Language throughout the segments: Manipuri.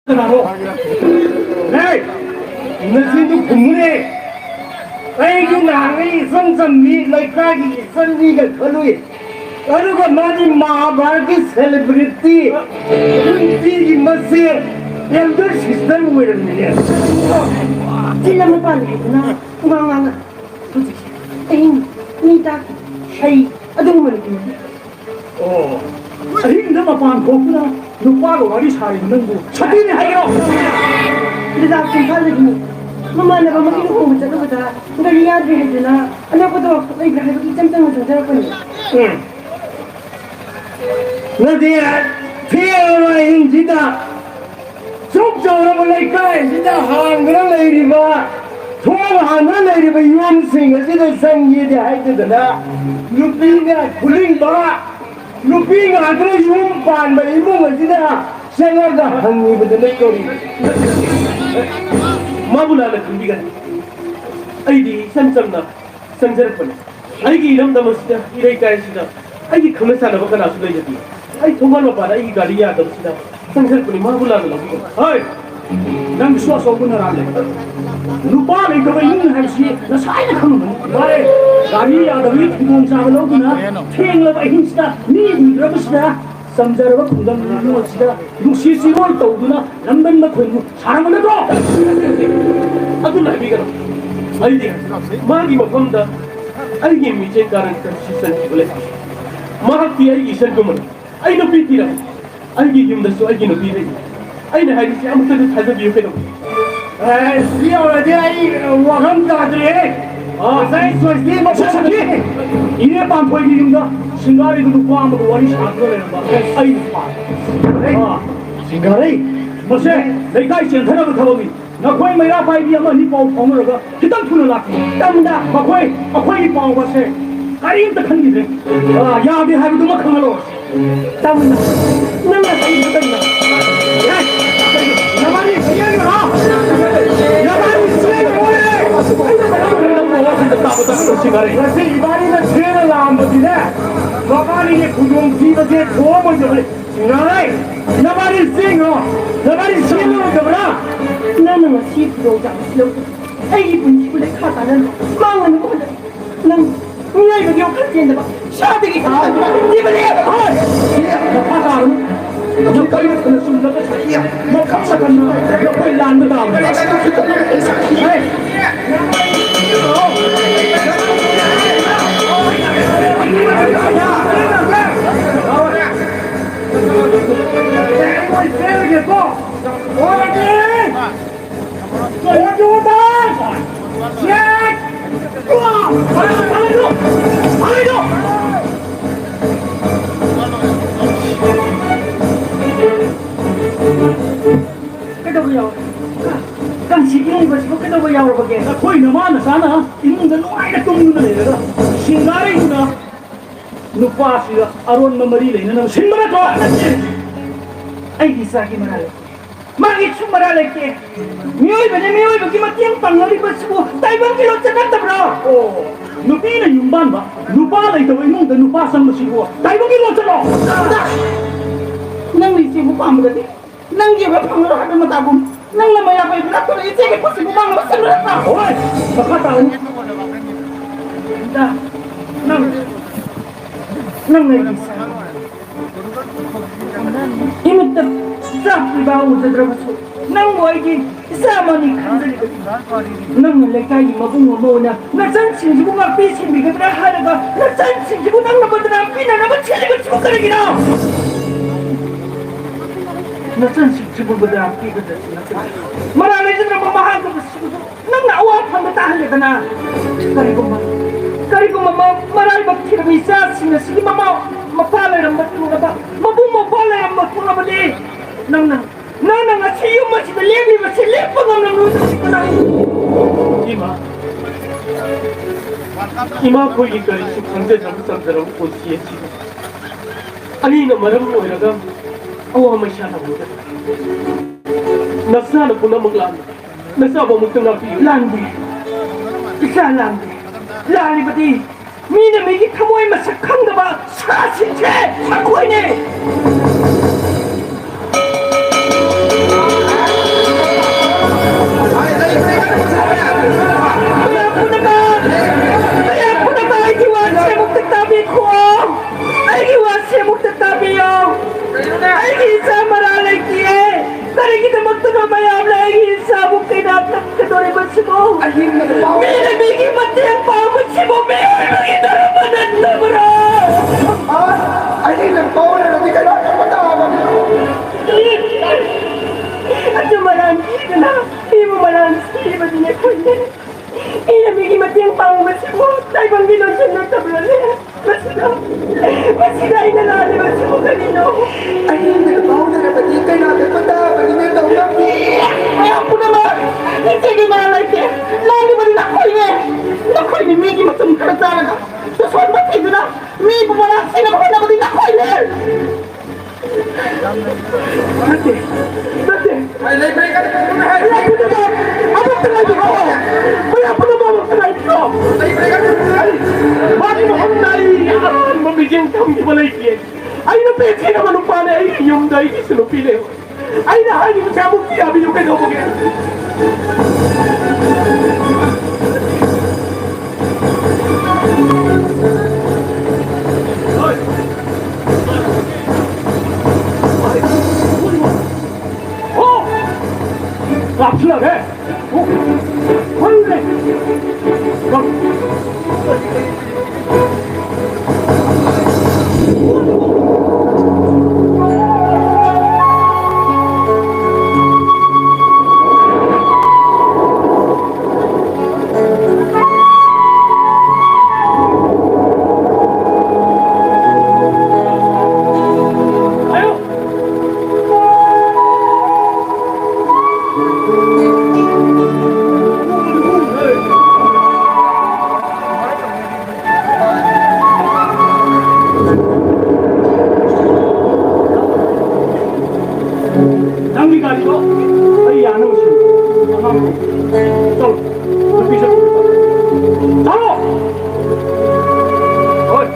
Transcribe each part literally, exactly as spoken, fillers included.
ꯀꯅꯥꯅꯣ? ꯍꯦ! ꯅꯆꯤꯟꯗꯨ ꯈꯨꯝꯃꯨꯅꯦ! ꯑꯩꯗꯤ ꯅꯍꯥꯟꯉꯩ ꯏꯆꯝ ꯆꯝꯃꯤ, ꯂꯩꯀꯥꯏꯒꯤ ꯏꯆꯟꯅꯤꯒ ꯈꯜꯂꯨꯏ꯫ ꯑꯗꯨꯒ ꯃꯥꯗꯤ ꯃꯍꯥꯚꯥꯔꯠꯀꯤ celebrity, ꯀꯨꯟꯇꯤꯒꯤ ꯃꯆꯦ, elder sister ꯑꯣꯏꯔꯝꯃꯤꯅꯦ꯫ ꯆꯤꯟ ꯑꯃ ꯄꯥꯜꯂꯦ ꯍꯥꯏꯗꯅ ꯄꯨꯡꯉꯥꯡ ꯉꯥꯡꯉ ꯍꯧꯖꯤꯛꯁꯦ ꯑꯍꯤꯡ ꯃꯤ ꯇꯥꯛ ꯍꯩ ꯑꯗꯨꯒꯨꯝꯕ ꯅꯨꯄꯤꯅꯤ꯫ ꯑꯣ, ꯑꯍꯤꯡꯗ ꯃꯄꯥꯟ ꯊꯣꯛꯇꯨꯅ ꯅꯨꯄꯥꯒ ꯋꯥꯔꯤ ꯁꯥꯔꯤꯕ ꯅꯪꯕꯨ ꯁꯇꯤꯅꯤ ꯍꯥꯏꯒꯦꯔꯣ? ꯗꯗꯥ ꯏꯝꯐꯥꯜꯗꯒꯤ ꯃꯃꯥꯟꯅꯕ ꯑꯃꯒꯤ ꯂꯨꯍꯣꯡꯕ ꯆꯠꯂꯨꯕꯗ ꯒꯥꯔꯤ ꯌꯥꯗ꯭ꯔꯦ ꯍꯥꯏꯗꯨꯅ ꯑꯅꯛꯄꯗ ꯋꯥꯛꯁꯣꯞ ꯂꯩꯕ꯭ꯔꯥ ꯍꯥꯏꯕꯒꯤ ꯏꯆꯝ ꯆꯝꯅ ꯆꯪꯖꯔꯛꯄꯅꯤ꯫ ꯎꯝ꯫ ꯅꯗꯤ ꯊꯦꯡꯉꯕ ꯑꯍꯤꯡꯁꯤꯗ ꯁꯨꯛ ꯆꯥꯎꯔꯕ ꯂꯩꯀꯥꯏ ꯑꯁꯤꯗ ꯍꯥꯡꯗꯨꯅ ꯂꯩꯔꯤꯕ, ꯊꯣꯡ ꯍꯥꯡꯗꯨꯅ ꯂꯩꯔꯤꯕ ꯌꯨꯝꯁꯤꯡ ꯑꯁꯤꯗ ꯆꯪꯒꯦꯗꯤ ꯍꯥꯏꯗꯗꯅ, ꯅꯨꯄꯤꯅ ꯈꯨꯂꯤꯡꯕ, ꯅꯨꯄꯤ ꯉꯥꯛꯇꯅ ꯌꯨꯝ ꯄꯥꯟꯕ ꯏꯃꯨꯡ ꯑꯁꯤꯗ ꯆꯪꯉꯒ ꯍꯪꯉꯤꯕꯗꯨꯅ ꯀꯔꯤ? ꯃꯥꯕꯨ ꯂꯥꯟꯅ ꯈꯟꯕꯤꯒꯅꯨ꯫ ꯑꯩꯗꯤ ꯏꯆꯝ ꯆꯝꯅ ꯆꯪꯖꯔꯛꯄꯅꯤ꯫ ꯑꯩꯒꯤ ꯏꯔꯝꯗꯝ ꯑꯁꯤꯗ, ꯏꯔꯩꯀꯥꯏ ꯑꯁꯤꯗ ꯑꯩꯒꯤ ꯈꯪꯅ ꯆꯥꯟꯅꯕ ꯀꯅꯥꯁꯨ ꯂꯩꯖꯗꯦ꯫ ꯑꯩ ꯊꯣꯡꯒꯥꯜ ꯃꯄꯥꯟꯗ ꯑꯩꯒꯤ ꯒꯥꯔꯤ ꯌꯥꯗꯕꯁꯤꯗ ꯆꯪꯖꯔꯛꯄꯅꯤ, ꯃꯥꯕꯨ ꯂꯥꯟꯅ ꯂꯧꯕꯤꯒꯅꯨ꯫ ꯍꯣꯏ, ꯅꯪꯒꯤꯁꯨ ꯑꯆꯧꯕ ꯅꯔꯥ ꯂꯩ꯫ ꯅꯨꯄꯥ ꯂꯩꯇꯕ ꯏꯃꯨꯡ ꯍꯥꯏꯕꯁꯤ ꯉꯁꯥꯏꯅ ꯈꯪꯉꯝꯃꯅꯤ꯫ ꯃꯥꯅꯦ, ꯒꯥꯔꯤ ꯌꯥꯗꯕꯒꯤ ꯈꯨꯗꯣꯡꯆꯥꯕ ꯂꯧꯗꯨꯅ ꯊꯦꯡꯂꯕ ꯑꯍꯤꯡꯁꯤꯗ ꯃꯤ ꯎꯗ꯭ꯔꯕꯁꯤꯗ ꯆꯝꯖꯔꯕ ꯈꯨꯡꯒꯪ ꯅꯤꯉꯣꯜꯁꯤꯗ ꯅꯨꯡꯁꯤ ꯆꯤꯔꯣꯜ ꯇꯧꯗꯨꯅ ꯂꯝꯗꯝꯗ ꯈꯣꯏꯃꯨ ꯁꯥꯔꯝꯕ ꯅꯠꯇ꯭ꯔꯣ? ꯑꯗꯨꯅ ꯍꯥꯏꯕꯤꯒꯅꯨ꯫ ꯑꯩꯗꯤ ꯃꯥꯒꯤ ꯃꯐꯝꯗ ꯑꯩꯒꯤ ꯃꯤꯆꯦ ꯀꯥꯔꯟ ꯀꯟꯁꯤ ꯆꯟꯈꯤꯕ ꯂꯩ꯫ ꯃꯍꯥꯛꯇꯤ ꯑꯩꯒꯤ ꯏꯆꯟꯒꯨꯝꯕꯅꯤ꯫ ꯑꯩ ꯅꯨꯄꯤ ꯊꯤꯔꯕ꯫ ꯑꯩꯒꯤ ꯌꯨꯝꯗꯁꯨ ꯑꯩꯒꯤ ꯅꯨꯄꯤ ꯂꯩ꯫ ꯑꯩꯅ ꯍꯥꯏꯔꯤꯁꯦ ꯑꯃꯨꯛꯇꯗꯤ ꯊꯥꯖꯕꯤꯌꯨ ꯀꯩꯗꯧꯕ? ꯑꯦ, ꯁꯤ ꯌꯧꯔꯗꯤ ꯑꯩ ꯋꯥꯐꯝ ꯇꯥꯗ꯭ꯔꯦꯍꯦ꯫ ꯑꯥ꯫ ꯉꯁꯥꯏ ꯁꯣꯏꯁꯇꯤ ꯃꯁꯛ ꯁꯛꯁꯛ ꯁꯛꯁꯛ ꯏꯅꯦ ꯄꯥꯟꯊꯣꯏꯒꯤ ꯌꯨꯝꯗ ꯁꯤꯡꯒꯥꯔꯩꯗ ꯅꯨꯄꯥ ꯑꯃꯒ ꯋꯥꯔꯤ ꯁꯥꯟꯅꯗꯨꯅ ꯂꯩꯔꯝꯕ ꯑꯩ ꯅꯨꯄꯥ꯫ ꯑꯥ꯫ ꯁꯤꯡꯒꯥꯔꯩ? ꯃꯁꯦ ꯂꯩꯀꯥꯏ ꯆꯦꯟꯊꯅꯕ ꯊꯕꯛꯅꯤ꯫ ꯅꯈꯣꯏ ꯃꯩꯔꯥ ꯄꯥꯏꯕꯤ ꯑꯃ ꯑꯅꯤ ꯄꯥꯎ ꯐꯥꯎꯅꯔꯒ ꯈꯤꯇꯪ ꯊꯨꯅ ꯂꯥꯛꯄꯤꯌꯨ꯫ ꯇꯝꯗ꯫ ꯃꯈꯣꯏ ꯑꯩꯈꯣꯏꯒꯤ ꯄꯥꯎ ꯑꯁꯦ ꯀꯔꯤꯝꯇ ꯈꯟꯈꯤꯗ꯭ꯔꯦ꯫ ꯑꯥ, ꯌꯥꯗꯦ ꯍꯥꯏꯕꯗꯨꯃ ꯈꯪꯍꯜꯂꯣ꯫ ꯇꯝꯅ ꯅꯪꯅ ꯀꯔꯤ ꯈꯛꯇꯪꯅ? ꯑꯦ, ꯅꯕꯥꯅꯤ ꯆꯦꯟꯒ꯭ꯔꯣ! ꯅꯕꯥꯅꯤ ꯆꯦꯟꯒ꯭ꯔꯣ! ꯑꯩꯅ ꯃꯌꯥꯝ ꯅꯪꯕꯨ ꯋꯥꯐꯝꯗ ꯇꯥꯕ ꯇꯥꯕ ꯁꯤꯡꯒꯥꯔꯩ꯫ ꯉꯁꯤ ꯏꯕꯥꯅꯤꯅ ꯆꯦꯟꯅ ꯂꯥꯛꯑꯝꯕꯁꯤꯅꯦ, ꯃꯕꯥꯅꯤꯒꯤ ꯈꯨꯗꯣꯡꯊꯤꯕꯁꯦ ꯊꯣꯛꯑꯝꯃꯣꯏꯗꯕꯅꯤ꯫ ꯁꯤꯡꯒꯥꯔꯩ! ꯅꯕꯥꯅꯤ ꯆꯦꯟꯒ꯭ꯔꯣ! ꯅꯕꯥꯅꯤ ꯆꯦꯟ- ꯅꯪꯅ ꯉꯁꯤ ꯈꯨꯗꯣꯡꯆꯥꯕꯁꯤ ꯂꯧꯗꯨꯅ ꯑꯩꯒꯤ ꯄꯨꯟꯁꯤꯕꯨ ꯂꯩꯈꯥ ꯇꯥꯅꯅꯕ ꯍꯣꯠꯅꯔꯤ꯫ ꯅꯪ ꯃꯤꯑꯣꯏꯕꯒꯤ ꯋꯥꯈꯜ ꯆꯦꯟꯗꯕ, ꯏꯁꯥꯗꯒꯤ ꯊꯥꯗꯕ ꯖꯤꯕꯅꯤ꯫ ꯍꯣꯏ! ꯃꯈꯥ ꯇꯥꯔꯨ꯫ ꯅꯈꯣꯏ ꯐꯅ ꯆꯨꯝꯂꯒ ꯁꯛꯏ꯫ ꯃꯊꯪ ꯃꯇꯝꯗ ꯅꯈꯣꯏ ꯂꯥꯟꯕ ꯇꯥꯕꯅꯤ꯫ ꯍꯦ! ꯀꯩꯗꯧꯕ ꯌꯥꯎꯔꯦ? ꯀꯥꯡꯁꯤ ꯏꯪꯂꯤꯕꯁꯤꯕꯨ ꯀꯩꯗꯧꯕ ꯌꯥꯎꯔꯕꯒꯦ? ꯅꯈꯣꯏ ꯅꯃꯥ ꯅꯆꯥꯅ ꯏꯃꯨꯡꯗ ꯅꯨꯡꯉꯥꯏꯅ ꯇꯨꯝꯗꯨꯅ ꯂꯩꯔꯒ ꯁꯤꯡꯒꯥꯔꯩꯗꯨꯅ ꯅꯨꯄꯥꯁꯤꯒ ꯑꯔꯣꯟꯕ ꯃꯔꯤ ꯂꯩꯅꯅꯕ ꯁꯤꯟꯕ ꯅꯠꯇ꯭ꯔꯣ? ꯅꯠꯇꯦ꯫ ꯑꯩꯒꯤ ꯏꯆꯥꯒꯤ ꯃꯔꯥꯜ ꯂꯩꯇꯦ꯫ ꯃꯥꯒꯤꯁꯨ ꯃꯔꯥꯜ ꯂꯩꯇꯦ꯫ ꯃꯤꯑꯣꯏꯕꯅ ꯃꯤꯑꯣꯏꯕꯒꯤ ꯃꯇꯦꯡ ꯄꯥꯡꯅꯔꯤꯕꯁꯤꯕꯨ ꯇꯥꯏꯕꯪꯒꯤ ꯂꯣꯟꯆꯠ ꯅꯠꯇꯕ꯭ꯔꯣ? ꯑꯣ, ꯅꯨꯄꯤꯅ ꯌꯨꯝ ꯄꯥꯟꯕ, ꯅꯨꯄꯥ ꯂꯩꯇꯕ ꯏꯃꯨꯡꯗ ꯅꯨꯄꯥ ꯆꯪꯕꯁꯤꯕꯨ ꯇꯥꯏꯕꯪꯒꯤ ꯂꯣꯟꯆꯠꯂꯣ? ꯅꯪꯅ ꯏꯆꯦꯕꯨ ꯄꯥꯝꯕꯗꯗꯤ ꯅꯪꯒꯤ ꯑꯣꯏꯕ ꯐꯪꯂꯔꯣꯏ ꯍꯥꯏꯕ ꯃꯇꯥꯒꯨꯝ, ꯅꯪꯅ ꯃꯩꯔꯥ ꯄꯥꯏꯕꯤ ꯂꯥꯛꯇꯨꯅ ꯏꯆꯦꯒꯤ ꯄꯨꯟꯁꯤꯕꯨ ꯃꯥꯡꯅꯕ ꯁꯤꯟꯕ ꯅꯠꯇ꯭ꯔꯥ? ꯍꯣꯏ, ꯃꯈꯥ ꯇꯥꯔꯅꯤ꯫ ꯏꯇꯥ, ꯅꯪ, ꯅꯪ ꯑꯩꯒꯤ ꯏꯆꯥ꯫ ꯏꯃꯤꯠꯇ ꯆꯥꯛ ꯄꯤꯕ ꯎꯖꯗ꯭ꯔꯕꯁꯨ ꯅꯪꯕꯨ ꯑꯩꯒꯤ ꯏꯆꯥ ꯑꯃꯅꯤ ꯈꯟꯖꯔꯤꯕꯅꯤ꯫ ꯅꯪꯅ ꯂꯩꯀꯥꯏꯒꯤ ꯃꯕꯨꯡ ꯑꯃ ꯑꯣꯏꯅ ꯅꯆꯟꯁꯤꯡꯁꯤꯕꯨ ꯉꯥꯛꯄꯤ ꯁꯦꯟꯕꯤꯒꯗ꯭ꯔꯥ ꯍꯥꯏꯔꯒ ꯅꯆꯟꯁꯤꯡꯁꯤꯕꯨ ꯅꯪꯅ ꯕꯗꯅꯥꯝ ꯄꯤꯅꯅꯕ ꯁꯤꯜꯂꯤꯕꯁꯤꯕꯨ ꯀꯔꯤꯒꯤꯅꯣ? ꯅꯆꯟꯁꯤꯡꯁꯤꯕꯨ ꯕꯗꯅꯥꯝ ꯄꯤꯕꯗ ꯅꯠꯇꯅ ꯃꯔꯥꯜ ꯂꯩꯖꯗ꯭ꯔꯕ ꯃꯍꯥꯛ ꯑꯗꯨꯕꯨ ꯅꯪꯅ ꯑꯋꯥ ꯐꯪꯕ ꯇꯥꯍꯜꯂꯦꯗꯅ꯫ ꯀꯔꯤꯒꯨꯝꯕ, ꯀꯔꯤꯒꯨꯝꯕ ꯃ-, ꯃꯔꯥꯏꯕꯛ ꯊꯤꯔꯕ ꯏꯆꯥꯁꯤꯡ ꯑꯁꯤꯒꯤ ꯃꯃꯥ ꯃꯄꯥ ꯂꯩꯔꯝꯕ ꯊꯣꯛꯂꯕ, ꯃꯕꯨꯡ ꯃꯧꯄ꯭ꯋꯥ ꯂꯩꯔꯝꯕ ꯊꯣꯛꯂꯕꯗꯤ ꯅꯪꯅ, ꯅꯪꯅ ꯉꯁꯤ ꯌꯨꯝ ꯑꯁꯤꯗ ꯂꯦꯞꯂꯤꯕꯁꯤ ꯂꯦꯞꯄ ꯉꯝꯂꯝꯂꯣꯏꯗꯕꯁꯤ ꯀꯅꯥ? ꯏꯃꯥ, ꯏꯃꯥꯈꯣꯏꯒꯤ ꯀꯔꯤꯁꯨ ꯈꯪꯖꯗ꯭ꯔꯕ ꯆꯝꯖꯔꯕ ꯄꯨꯟꯁꯤ ꯑꯁꯤꯕꯨ ꯑꯅꯤꯅ ꯃꯔꯝ ꯑꯣꯏꯔꯒ ꯑꯋꯥ ꯃꯩꯁꯥ ꯇꯧꯕꯗ ꯅꯆꯥꯅ ꯄꯨꯝꯅꯃꯛ ꯂꯥꯟꯕ ꯅꯆꯥꯕꯨ ꯑꯃꯨꯛꯇ ꯉꯥꯛꯄꯤꯌꯨ꯫ ꯂꯥꯟꯗꯦ, ꯏꯆꯥ ꯂꯥꯟꯗꯦ꯫ ꯂꯥꯜꯂꯤꯕꯗꯤ ꯃꯤꯅ ꯃꯤꯒꯤ ꯊꯃꯣꯏ ꯃꯁꯛ ꯈꯪꯗꯕ ꯁꯥꯁꯤꯡꯁꯦ ꯃꯈꯣꯏꯅꯦ꯫ ꯑꯍꯤꯡꯗ ꯄꯥꯎ- ꯃꯤꯅ ꯃꯤꯒꯤ ꯃꯇꯦꯡ ꯄꯥꯡꯕꯁꯤꯕꯨ ꯃꯤꯑꯣꯏꯕꯒꯤ ꯙꯔꯃ ꯅꯠꯇꯕ꯭ꯔꯥ? ꯑ, ꯑꯍꯤꯡꯗ ꯄꯥꯎ ꯂꯩꯔꯗꯤ ꯀꯩꯅꯣ ꯇꯧꯕ ꯇꯥꯕꯅꯤ꯫ ꯑꯆꯨꯝ ꯑꯔꯥꯟ ꯊꯤꯗꯅ ꯃꯤꯕꯨ ꯃꯔꯥꯟ ꯁꯤꯕꯗꯤ ꯑꯩꯈꯣꯏꯅꯦ꯫ ꯃꯤꯅ ꯃꯤꯒꯤ ꯃꯇꯦꯡ ꯄꯥꯡꯕꯁꯤꯕꯨ ꯇꯥꯏꯕꯪꯒꯤ ꯂꯣꯟꯆꯠ ꯅꯠꯇꯕ꯭ꯔꯅꯦ? ꯃꯁꯤꯗ, ꯃꯁꯤꯗ ꯑꯩꯅ ꯂꯥꯜꯂꯤꯕꯁꯤꯕꯨ ꯀꯔꯤꯅꯣ? ꯑꯍꯤꯡꯗ ꯐꯥꯎꯅꯔꯕꯗꯤ ꯀꯩꯅꯥ ꯀꯛꯄ ꯇꯥꯕꯅꯤꯅꯦ ꯇꯧꯅꯕꯤ꯫ ꯃꯌꯥꯝ ꯄꯨꯝꯅꯃꯛ ꯏꯆꯦꯒꯤ ꯃꯔꯥꯜ ꯂꯩꯇꯦ꯫ ꯂꯥꯜꯂꯤꯕꯗꯤ ꯅꯈꯣꯏꯅꯦ꯫ ꯅꯈꯣꯏꯅꯤ ꯃꯤꯒꯤ ꯃꯆꯨꯝ ꯈꯔ ꯆꯥꯔꯒ ꯁꯣꯁꯣꯟꯕ ꯊꯤꯗꯨꯅ ꯃꯤꯕꯨ ꯃꯔꯥꯜ ꯁꯤꯅꯕ ꯍꯣꯠꯅꯕꯗꯤ ꯅꯈꯣꯏꯅꯦ꯫ ꯅꯠꯇꯦ, ꯅꯠꯇꯦ꯫ ꯑꯩ ꯂꯩꯕ꯭ꯔꯦ ꯀꯟꯅ ꯀꯟꯅ ꯍꯥꯏ꯫ ꯃꯌꯥꯝ ꯄꯨꯝꯅꯃꯛ ꯑꯃꯨꯛꯇ ꯉꯥꯏꯕꯤꯔꯣ꯫ ꯃꯌꯥꯝ ꯄꯨꯝꯅꯃꯛ ꯑꯃꯨꯛꯇ ꯉꯥꯏꯕꯤꯔꯣ꯫ ꯂꯩꯕ꯭ꯔꯦ ꯀꯟꯅ ꯀꯟꯅ ꯍꯥꯏ꯫ ꯃꯥꯒꯤ ꯃꯐꯝꯗ ꯑꯩ ꯑꯍꯥꯟꯕ ꯃꯤꯠꯌꯦꯡ ꯊꯝꯈꯤꯕ ꯂꯩꯇꯦ꯫ ꯑꯩꯅ ꯄꯦꯟꯈꯤꯗꯕ ꯅꯨꯄꯥꯅꯦ꯫ ꯑꯩꯒꯤ ꯌꯨꯝꯗ ꯑꯩꯒꯤꯁꯨ ꯅꯨꯄꯤ ꯂꯩ꯫ ꯑꯩꯅ ꯍꯥꯏꯔꯤꯕꯁꯦ ꯑꯃꯨꯛꯇ ꯌꯥꯕꯤꯌꯨ ꯀꯩꯗꯧꯕꯒꯦ? ꯑꯣ! ꯂꯥꯛꯁꯤꯜꯂꯛꯑꯦ꯫ ꯑꯣ! ꯍꯣꯏꯅꯦ꯫ ꯅꯪꯒꯤ ꯒꯥꯔꯤꯗꯣ ꯑꯩ ꯌꯥꯅꯕ ꯁꯤꯟ꯫ ꯑꯉꯥꯡꯗꯣ ꯆꯠꯂꯣ꯫ ꯅꯨꯄꯤ ꯆꯠꯂꯣ꯫ ꯆꯠꯂꯣ꯫ ꯍꯣꯏ꯫